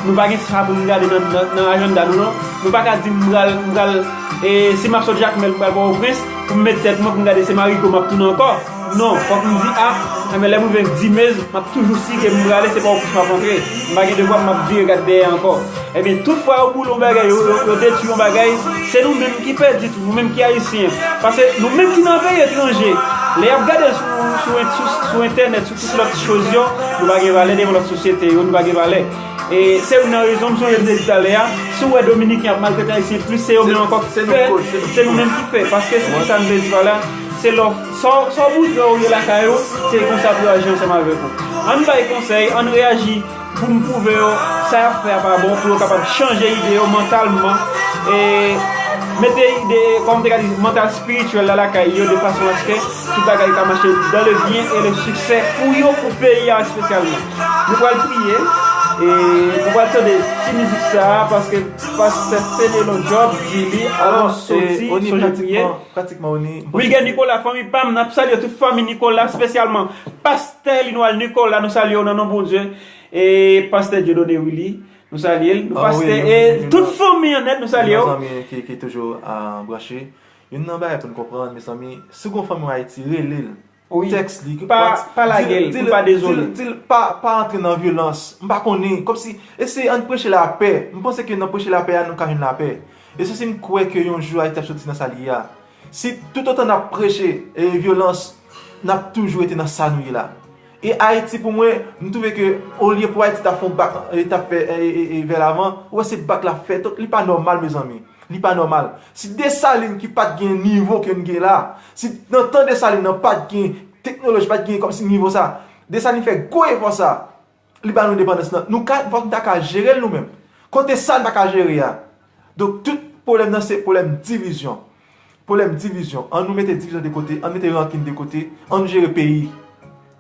Nou pa gen sa pou n gade nan, nan, nan ajanda nou, non. Nou pa ka di m pral, m pral, e, si m ap sot Jakmèl, m pral Pòtoprens, pou m met tèt mwen, pou m gade se Marigo m ap tounen ankò. Non, fòk m di, a, enben, lè m rive Dimez, m ap toujou sige m prale, se Pòtoprens m ap antre. M pa gen devwa, m ap vire gad dèyè ankò. Ebyen, tout fwa yo boule yon bagay, yo, yo, yo detwi yon bagay, se nou menm ki pèdi tou, nou menm ki Ayisyen. Paske nou menm ki nan peyi etranje, lè y ap gade l sou, sou, sou, sou entènèt, sou tout lòt choz yo, nou pa gen valè devan lòt sosyete yo, nou pa gen valè. E se youn nan rezon, m sonje m te di talè a, si w wè Dominiken ap maltrete Ayisyen plis, se yo menm ankò ki fè, se nou menm ki fè. Paske se ki sa m te di pa la, se lè w, sa w, sa w bouzwen ou ye lakay ou, se konsa pou yo aji ansanm avèk ou. Ann bay konsèy, ann reyaji, pou n pwouve yo sa y ap fè a pa bon, pou yo kapab chanje ide yo mantalman, e mete ide, kòm te ka di, mantal espirityèl la lakay yo, de fason aske tout bagay ka mache dans le bien et le succès pou yo, pou peyi a espesyalman. Nou pral priye, e nou pral tande ti mizik sa a, paske Pastè Fenelon Job di li, alò, soti, sonje priye. Pratikman, pratikman, Oni. Wilgen Nicolas, fanmi pa m, n ap salye tout fanmi Nicolas, espesyalman Pastè Linois Nicolas, nou salye w nan non Bondye. E Pastè Dieudonné Willy, nou salye l. Nou pastè, e tout fanmi an nèt, nou salye w. Zanmi ki, ki toujou, a, branche. Youn nan bagay pou n konprann, mezanmi, si w gon fanmi w Ayiti, rele l. Wi. Tèks li, pa, pa lage l, di l, pou l pa dezole. Di l, di l pa, pa antre nan vyolans. M pa konnen, kòmsi, eseye ann preche lapè. M panse ke nan preche lapè a, nou ka jwenn lapè. E se si m kwè ke yon jou Ayiti ap soti nan sa l ye a. Si toutotan n ap preche, e, vyolans, n ap toujou rete nan sa nou ye la. E Ayiti, pou mwen, m twouve ke olye pou Ayiti ta fè yon bak, e, ta fè, e, e, e, vè lavan, ou wè se bak l ap fè. Donk, li pa nòmal, mezanmi. Li pa nòmal. Si Desalin ki pa t gen nivo ke n gen la, si nan tan Desalin nan pa t gen teknoloji, pa t gen kòmsi nivo sa, Desalin fè gwo efò sa, li ba nou endepandans lan. Nou ka, fòk nou ta ka jere l nou menm. Kote sa n pa ka jere a? Donk, tout pwoblèm nan se pwoblèm divizyon. Pwoblèm divizyon. Ann nou mete divizyon de kote, ann mete rankin de kote, ann nou jere peyi.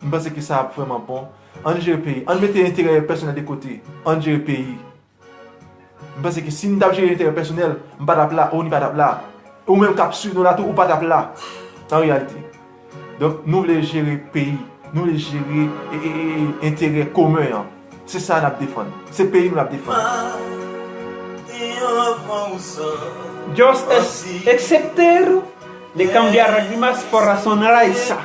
M panse ke sa ap vrèman bon. Ann nou jere peyi. Ann mete enterè pèsonèl de kote, ann jere peyi. M panse ke si n t ap jere enterè pèsonèl, m pa t ap la, Oni pa t ap la. Ou menm k ap swiv nou la tou, ou pa t ap la, an reyalite. Donk, nou vle jere peyi, nou vle jere, e, e, e, enterè komen an. Se sa n ap defann. Se peyi nou n ap defann. Mande anvan ou sòti. Dios es excepter de cambiar grimas por razón raisa.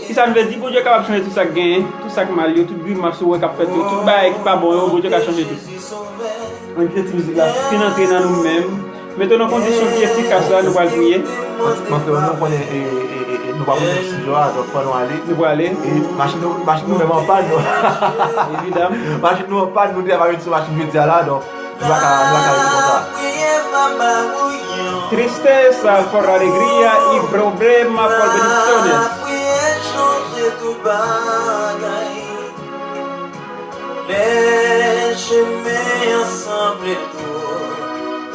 Ki sa n vle di? Bondye kapab chanje tout sa k genyen, tout sa k mal yo, tout grimas ou wè k ap fèt yo, tout bagay ki pa bon yo, Bondye ka chanje tout. Ann kite ti mizik la fin antre nan nou menm. Mete w nan kondisyon ki efikas la, nou pral priye. Mwen frè, nou konnen e, e, e, e, nou pa bezwen estidyo a, donk fò nou ale. Nou prale. E machin nou, machin nou menm an pàn, nou. Evidam. Machin nou an pàn, nou te ap vin sou machin jodi a la, donk nou pa ka, nou pa ka rete konsa. Tristeza por alegría y problema por bendiciones.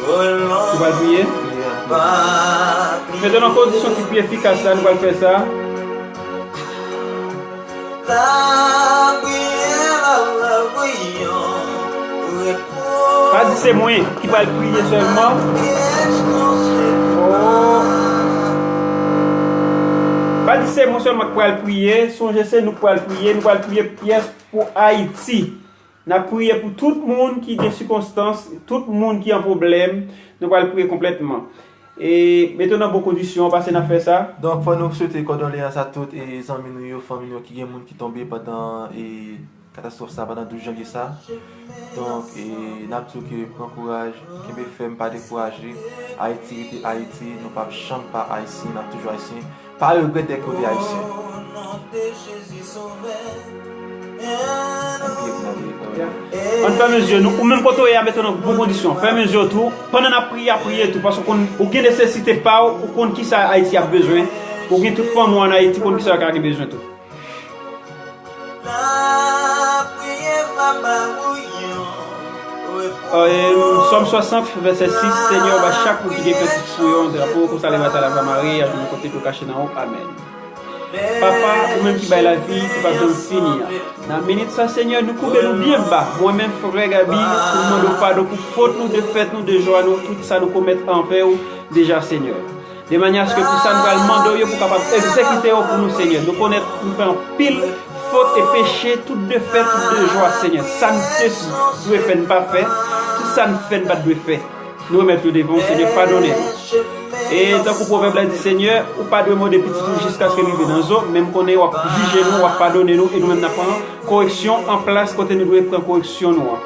Ou pral priye? Mete w nan kondisyon ki pi efikas la, nou pral fè sa. Pa di se mwen ki pral priye sèlman. Oh. Pa di se mwen sèlman ki pral priye. Sonje se nou k pral priye. Nou pral priye pyès pou Ayiti. N ap priye pou tout moun ki gen sikonstans, tout moun ki an pwoblèm. Nou pral priye konplètman. E mete w nan bon kondisyon, pase n ap fè sa. Donk, fò nou swete kondoleyans a tout e zanmi nou yo, fanmi nou yo ki gen moun ki tonbe pandan e katastwòf sa, pandan douz janvye sa. Donk, e n ap di w ke pran kouraj, kenbe fèm, pa dekouraje. Ayiti rete Ayiti, nou p ap janm pa Ayisyen, n ap toujou Ayisyen. Pa regrèt dèke w te Ayisyen. Ann fèmen zye nou, ou menm kote w ye a, mete w nan bon kondisyon. Fèmen zye w tou, pandan n ap priye, ap priye tou, paske w konn, ou gen nesesite pa w, ou konn kisa Ayiti ap bezwen. Ou gen tout fanmi w ann Ayiti, konn kisa yo ka gen bezwen tou. Sòm swasant, vèsè sis, Senyè, ou ba chak moun ki gen krentif pou yo yon drapo, konsa lè batay la va mare, ajoune kote pou yo kache nan ou. Amèn. Papa, ou menm ki bay lavi, ki p ap janm fini an. Nan minit sa, Senyè, nou koube nou byen ba. Mwen menm, frè Gaby, pou mande w padon pou fot nou, defèt nou, dejwa nou, tout sa nou komèt anvè w deja, Senyè. De manyè aske pou sa nou pral mande w yo pou kapab egzekite yo pou nou, Senyè. Nou konèt nou fè anpil fot e peche, tout defèt, tout dejwa, Senyè. Sa n te dwe fè, n pa fè. Tout sa n fè, n pa t dwe fè. Nou remèt yo devan w, Senyè, padone nou. E tankou pwovèb la di, Senyè, ou pa dwe mòde pitit ou jiskaske l rive nan zo, men m konnen w ap jije nou, w ap padone nou, e nou menm n ap pran koreksyon an plas kote nou dwe pran koreksyon nou an.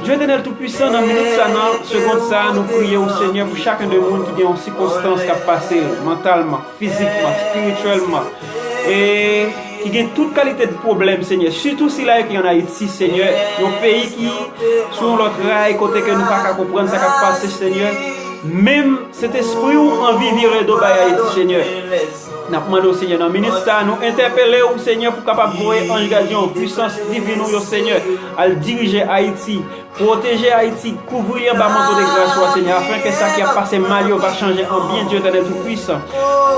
Dye Etènèl Toupwisan, nan minit sa, nan segond sa, nou priye w, Senyè, pou chaken de moun ki gen yon sikonstans k ap pase mantalman, fizikman, espirityèlman, e ki gen tout kalite de pwoblèm, Senyè. Sitou sila yo ki ann Ayiti, Senyè, yon peyi ki sou yon lòt ray, kote ke nou pa ka konprann sa k ap pase, Senyè. Menm Sentespri w anvi vire do bay Ayiti, Senyè. N ap mande w, Senyè, nan minit sa, nou entèpele w, Senyè, pou kapab voye anj gadyen w, pwisans divin ou yo, Senyè, al dirije Ayiti. Pwoteje Ayiti, kouvri li anba manto de gras ou a, Senyè, afen ke sa ki ap pase mal yo va chanje an byen, Dye Etènèl Toupwisan.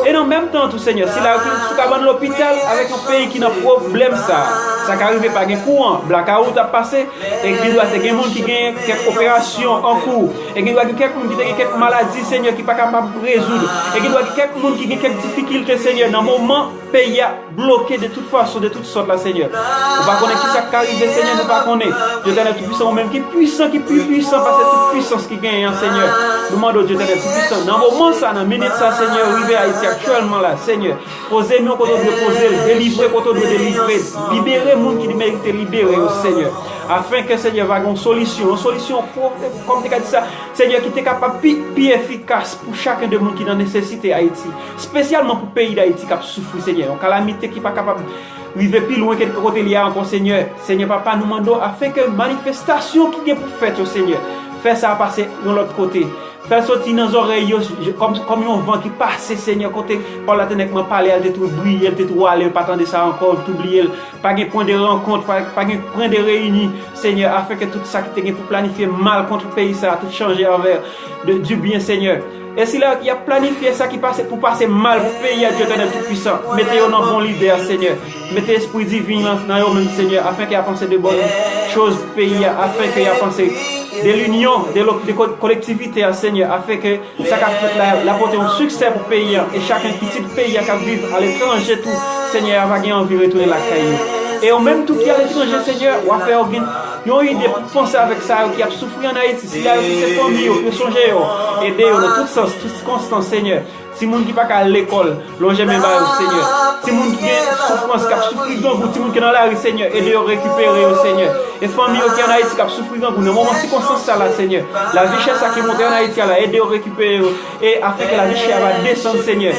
E nan menm tan tou, Senyè, sila yo ki sou kabann lopital avèk yon peyi ki nan pwoblèm sa, sa ka rive pa gen kouran, blakawout ap pase, e gendwa te gen moun ki gen kèk operasyon an kou, e gendwa gen kèk moun ki te gen kèk maladi, Senyè, ki pa kapab rezoud, e gendwa gen kèk moun ki gen kèk difikilte, Senyè, nan moman peyi a bloke de tout fason, de tout sòt la, Senyè. Ou pa konnen kisa k ka rive, Senyè, nou pa konnen. Dye Etènèl Toupwisan, ou menm ki pwisan, ki pi pwisan pase tout pwisans ki genyen an, Senyè. Nou mande w, Dye Etènèl Toupwisan, nan moman sa, nan minit sa, Senyè, rive Ayiti aktyèlman la, Senyè. Poze men w kote w dwe poze l, delivre kote w dwe delivre, libere moun ki merite libere yo, Senyè. Afen ke, Senyè, va gen yon solisyon, yon solisyon pwòp, kòm te ka di sa, Senyè, ki te kapab pi, pi efikas pou chaken de moun ki nan nesesite Ayiti, espesyalman pou peyi Dayiti k ap soufri, Senyè. Yon kalamite ki pa kapab rive pi lwen ke kote li a ankò, Senyè. Senyè Papa, nou mande w afen ke manifestasyon ki gen pou fèt yo, Senyè, fè sa pase yon lòt kote. Fè l soti nan zòrèy yo, je- kòm, kòm yon van ki pase, Senyè, kote pawòl la te nètman pale, l te tou briye, l te tou ale, l pa tande sa ankò, l tou bliye l. Pa gen pwen de rankont, pa, pa gen pwen de reyini, Senyè, afen ke tout sa ki te gen pou planifye mal kont peyi sa a, tout chanje anvè de, du byen, Senyè. E sila yo ki ap planifye sa ki pase pou pase mal pou peyi a, Dye Etènèl Toupwisan, mete yo nan bon lide a, Senyè. Mete espri divin nan, nan yo menm, Senyè, afen ke y ap panse de bòn choz pou peyi a, afen ke y ap panse de linyon, de, lo- de ko- kolektivite a, Senyè, afen ke sa k ap fèt la, l ap pote yon siksè pou peyi a, e chaken pitit peyi a k ap viv aletranje tou, Senyè, y a va gen anvi retounen lakay yo. E yo menm tou ki aletranje, Senyè, w a fè yo gen yon ide pou panse avèk sa yo ki ap soufri ann Ayiti. Sila yo ki se fanmi yo, yo sonje yo, ede yo nan tout sans, tout sikonstans, Senyè. Timoun ki pa ka al lekòl, lonje men ba yo, Senyè. Timoun ki gen soufrans, k ap soufri grangou, timoun ki nan lari, Senyè, ede yo rekipere yo, Senyè. E fanmi yo ki ann Ayiti k ap soufri grangou, nan moman sikonstans sa la, Senyè. Lavi chè sa ki monte ann Ayiti a la, ede yo rekipere yo. E afin ke lavi chè a va desann, Senyè.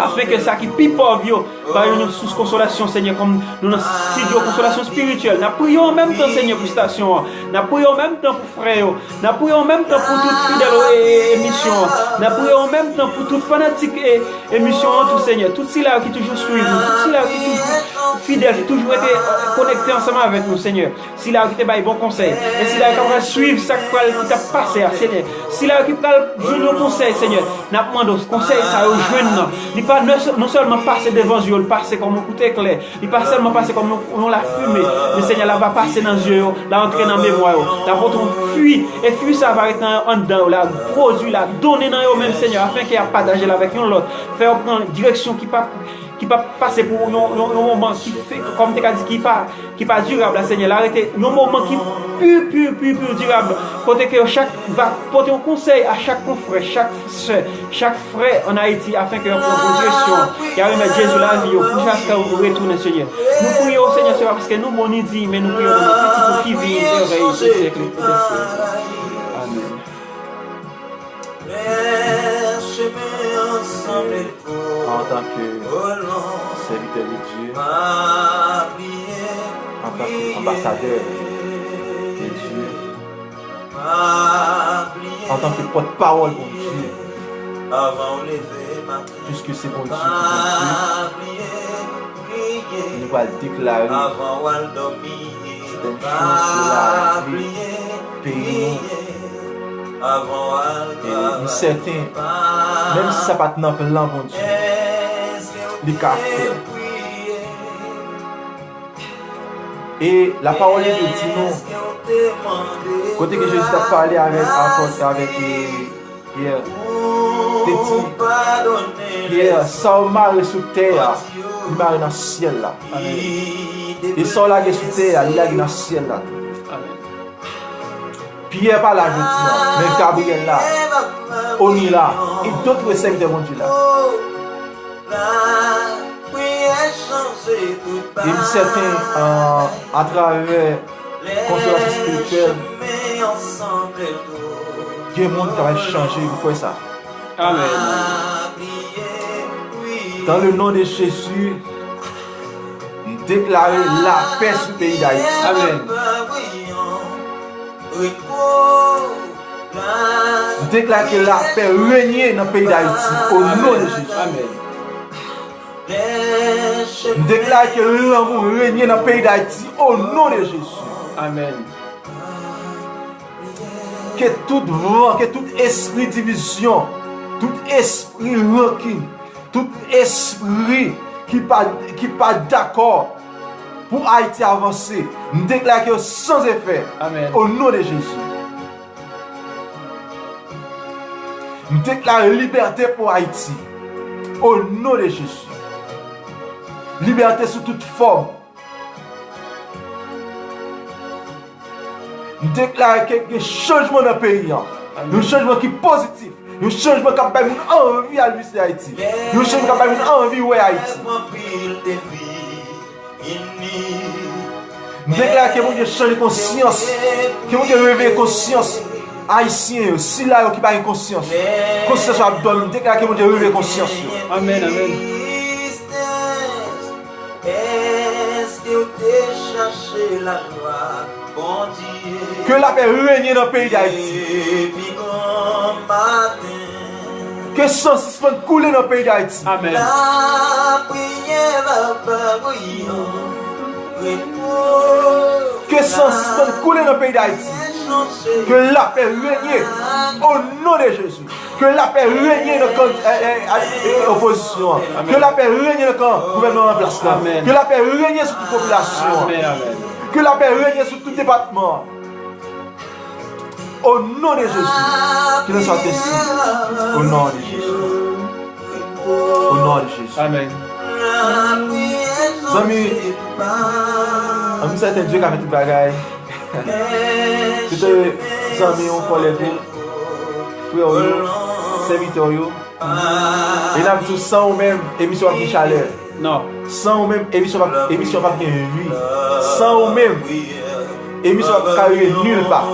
Afin ke sa ki pi pòv yo, ba yo yon sous konsolasyon, Senyè, kòm nou nan estidyo konsolasyon espirityèl. N ap priye an menm tan, Senyè, pou estasyon an. N ap priye an menm tan pou frè yo. N ap priye an menm tan pou tout fidèl e, e, emisyon an. N ap priye an menm tan pou tout fanatik e, emisyon an tou, Senyè. Tout sila yo ki toujou swiv nou, tout sila yo ki toujou fidèl, ki toujou rete, e, konekte ansanm avèk nou, Senyè. Sila yo ki te bay bon konsèy, e sila yo k ap pral swiv sa k pral, ki t ap pase a, Senyè. Sila yo ki pral jwenn yon konsèy, Senyè, n ap mande w konsèy sa yo jwenn nan. Li pa non, non sèlman pase devan zye yo, li pase kòm yon kout eklè. Li pa sèlman pase kòm yon, yon lafime, men, Senyè, la va pase nan zye yo, la antre nan memwa yo, la pote yon fwi, e fwi sa va ret nan, anndan yo, la pwodui, la donnen nan yo menm, Senyè, afenke y ap pataje l avèk yon lòt, fè yo pran direksyon ki pa, ki pa pase pou yon, yon, yon moman ki fè, kòm te ka di, ki pa, ki pa dirab la, Senyè. La rete yon moman ki pi, pi, pi, pi dirab, kote ke yo chak va pote yon konsèy a chak konfrè, chak sè, chak frè ann Ayiti, afenke yo pran bon direksyon, y a remèt Jezi lavi yo, pou jiskaske ou retounen, Senyè. Nou priye w, Senyè, se pa paske nou bon ni diy, men nou priye w nan non Pitit ou ki viv e rèy pou syèk de syèk. Amèn. Antanke sèvitè de Dye, antanke anbasadè de Dye, antanke pòtpawòl Bondye, piske se Bondye ki Bondye, nou pral deklare sètèn chans sou lavi peyi nou. E m sèten, menm si sa pa t nan plan Bondye, li ka fèt. E lapawòl de Dye di nou, kote ke Jezi t ap pale avèk apòt, avèk, e, Pyè, te di, Pyè, sa w mare sou tè a, li mare nan syèl la. E sa w lage sou tè a, li lage nan syèl la tou. Pyè pa la jodi a, men Gabriyèl la, Oni la, e dòt sèvitè Bondye la. E m sèten, euh, atravè konsolasyon espirityèl, gen moun k ap chanje, m kwè sa. Amèn. Dans le nom de Jésus, m deklare lapè sou peyi Dayiti. Amèn. M deklare ke lapè renye nan peyi Dayiti, o non de Jezi. Amèn. M deklare ke lanmou renye nan peyi Dayiti, o non de Jezi. Amèn. Ke tout van, ke tout espri divizyon, tout espri rankin, tout espri ki pa, ki pa dakò pou Ayiti avanse, m deklare ke yo san efè. Amèn. O non de Jezi. M deklare libète pou Ayiti. O non de Jezi. Libète sou tout fòm. M deklare ke gen chanjman nan peyi an. Amèn. Yon chanjman ki pozitif. Yon chanjman k ap bay moun anvi al vizite Ayiti. Yon chanjman k ap bay moun anvi wè Ayiti. M deklare ke Bondye chanje konsyans. Ke Bondye reveye konsyans ayisyen yo, sila yo ki pa gen konsyans. Konsyans yo ap dòmi. M deklare ke Bondye reveye konsyans yo. Amèn, amèn. Èske w te chache lalwa Bondye? Ke lapè renye nan peyi Dayiti. Depi granmaten. Ke san sispann koule nan peyi Dayiti. Amèn. Lapriyè va ba bouyon repo. Ke san sispann koule nan peyi Dayiti. Ke lapè renye o non de Jezi. Ke lapè renye nan kan, e, e, e, e, opozisyon an. Amèn. Ke lapè renye nan kan gouvènman an plas la. Amèn. Ke lapè renye sou tout popilasyon an. Amèn, amèn. Ke lapè renye sou tout depatman an. O non de Jezi. Ke nou swa testi. O non de Jezi. O non de Jezi. Amèn. Zanmi, an m sèten Dye ka fè tout bagay. Se te zanmi w, kòlèg ou, frè w yo, sèvitè w yo. E n ap di w, san ou menm, emisyon p ap gen chalè. Non. San ou menm, emisyon p ap, emisyon p ap gen vi. San ou menm, emisyon p ap ka rive nil pa.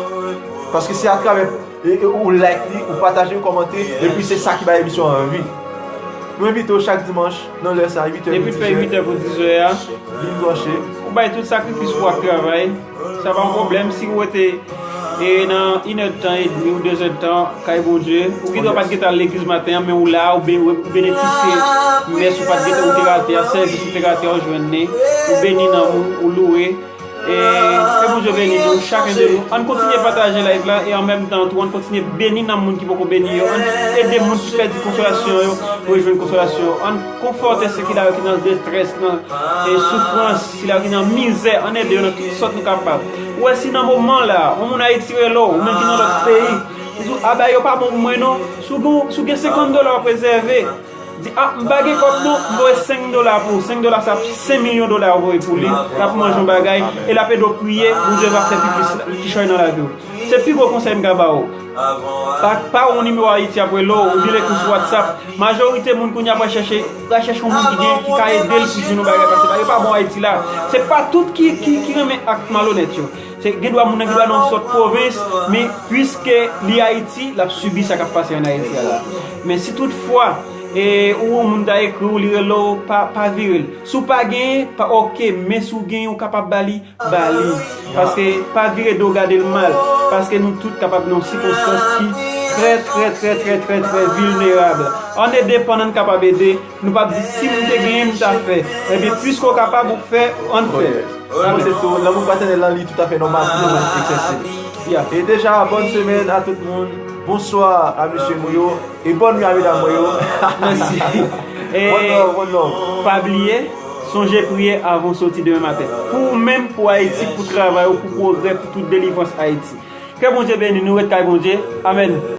Paske se atravè e, e, ou like li, ou pataje, ou kòmante, epi se sa ki bay emisyon an vi. Nou envite w chak dimanch, nan lè sa, uit è pou dizè. Depi fè uit è pou dizè a, vin branche. Ou bay tout sakrifis ou ak travay. Sa pa yon pwoblèm si ou rete e nan inèdtan edmi ou dezèdtan kay Bondye. Ou gen dwa pa t gentan al legliz maten an, men ou la, ou be-, ou benefisye mès ou pa t gentan, ou te rate a, sèvis ou te rate a, ou jwenn li. Ou beni nanm ou, ou louwe. E ke Bondye beni nou, chak de nou. Ann kontinye pataje live la e an menm tan tou, ann kontinye beni nanm moun ki poko beni yo. Ann ede moun ki pèdi konsolasyon yo rejwenn konsolasyon yo. Ann konfòte sila yo ki nan detrès, ki nan e, soufrans, sila yo ki nan mizè. Ann ede yo nan tout sòt nou kapab. Ou wè si nan moman la, yon moun Ayiti rele w, ou menm ki nan lòt peyi, ou di, "A, bagay yo pa bon pou mwen non." Si w gen, si w gen senkant dola w ap rezève, di, "A, m pa gen kòb non, m voye senk dola pou ou." Senk dola sa ap senk milyon dola ou voye pou li. L ap manje yon bagay e l ap ede w priye, Bondye va fè pi plis kichòy nan lavi w. Se pi gwo konsèy m ka ba w. Pa, pa yon nimewo Ayiti ap rele w, ou vin ekri sou WhatsApp. Majorite moun kounye a pral chèche, pral chèche yon moun ki gen, ki ka ede l pou jwenn yon bagay, paske bagay yo pa bon Ayiti la. Se pa tout ki, ki, ki renmen ak malonèt yo. Se gen dwa moun nan gen dwa nan yon sòt pwovens, men piske li Ayiti, l ap sibi sa k ap pase ann Ayiti a la. Men si toutfwa, e, ou yon moun ta ekri w, li rele w, pa, pa vire l. Si w pa genyen, pa, oke, men si w genyen, ou kapab ba li, ba li. Paske pa vire do gade l mal. Paske nou tout kapab nan yon sikonstans ki trè, trè, trè, trè, trè, trè vilnerab. Ann ede pandan n kapab ede. Nou p ap di, "Si m te genyen, m ta fè." Ebyen, piske w kapab, ou fè, ann fè. Mwen panse tou, lanmou fratènèl lan, li toutafè nòmal pou nou eksèse. Ya. E deja, bòn semèn a tout moun. Bonswa a mesye mwen yo. E bòn nwi a medam mwen yo. Mèsi. E one love, one love. Pa bliye, sonje priye avan w soti demen maten. Pou ou menm, pou Ayiti, pou travay ou, pou pwogrè, pou tout delivrans Ayiti. Ke Bondye beni nou, ret kay Bondye. Amèn.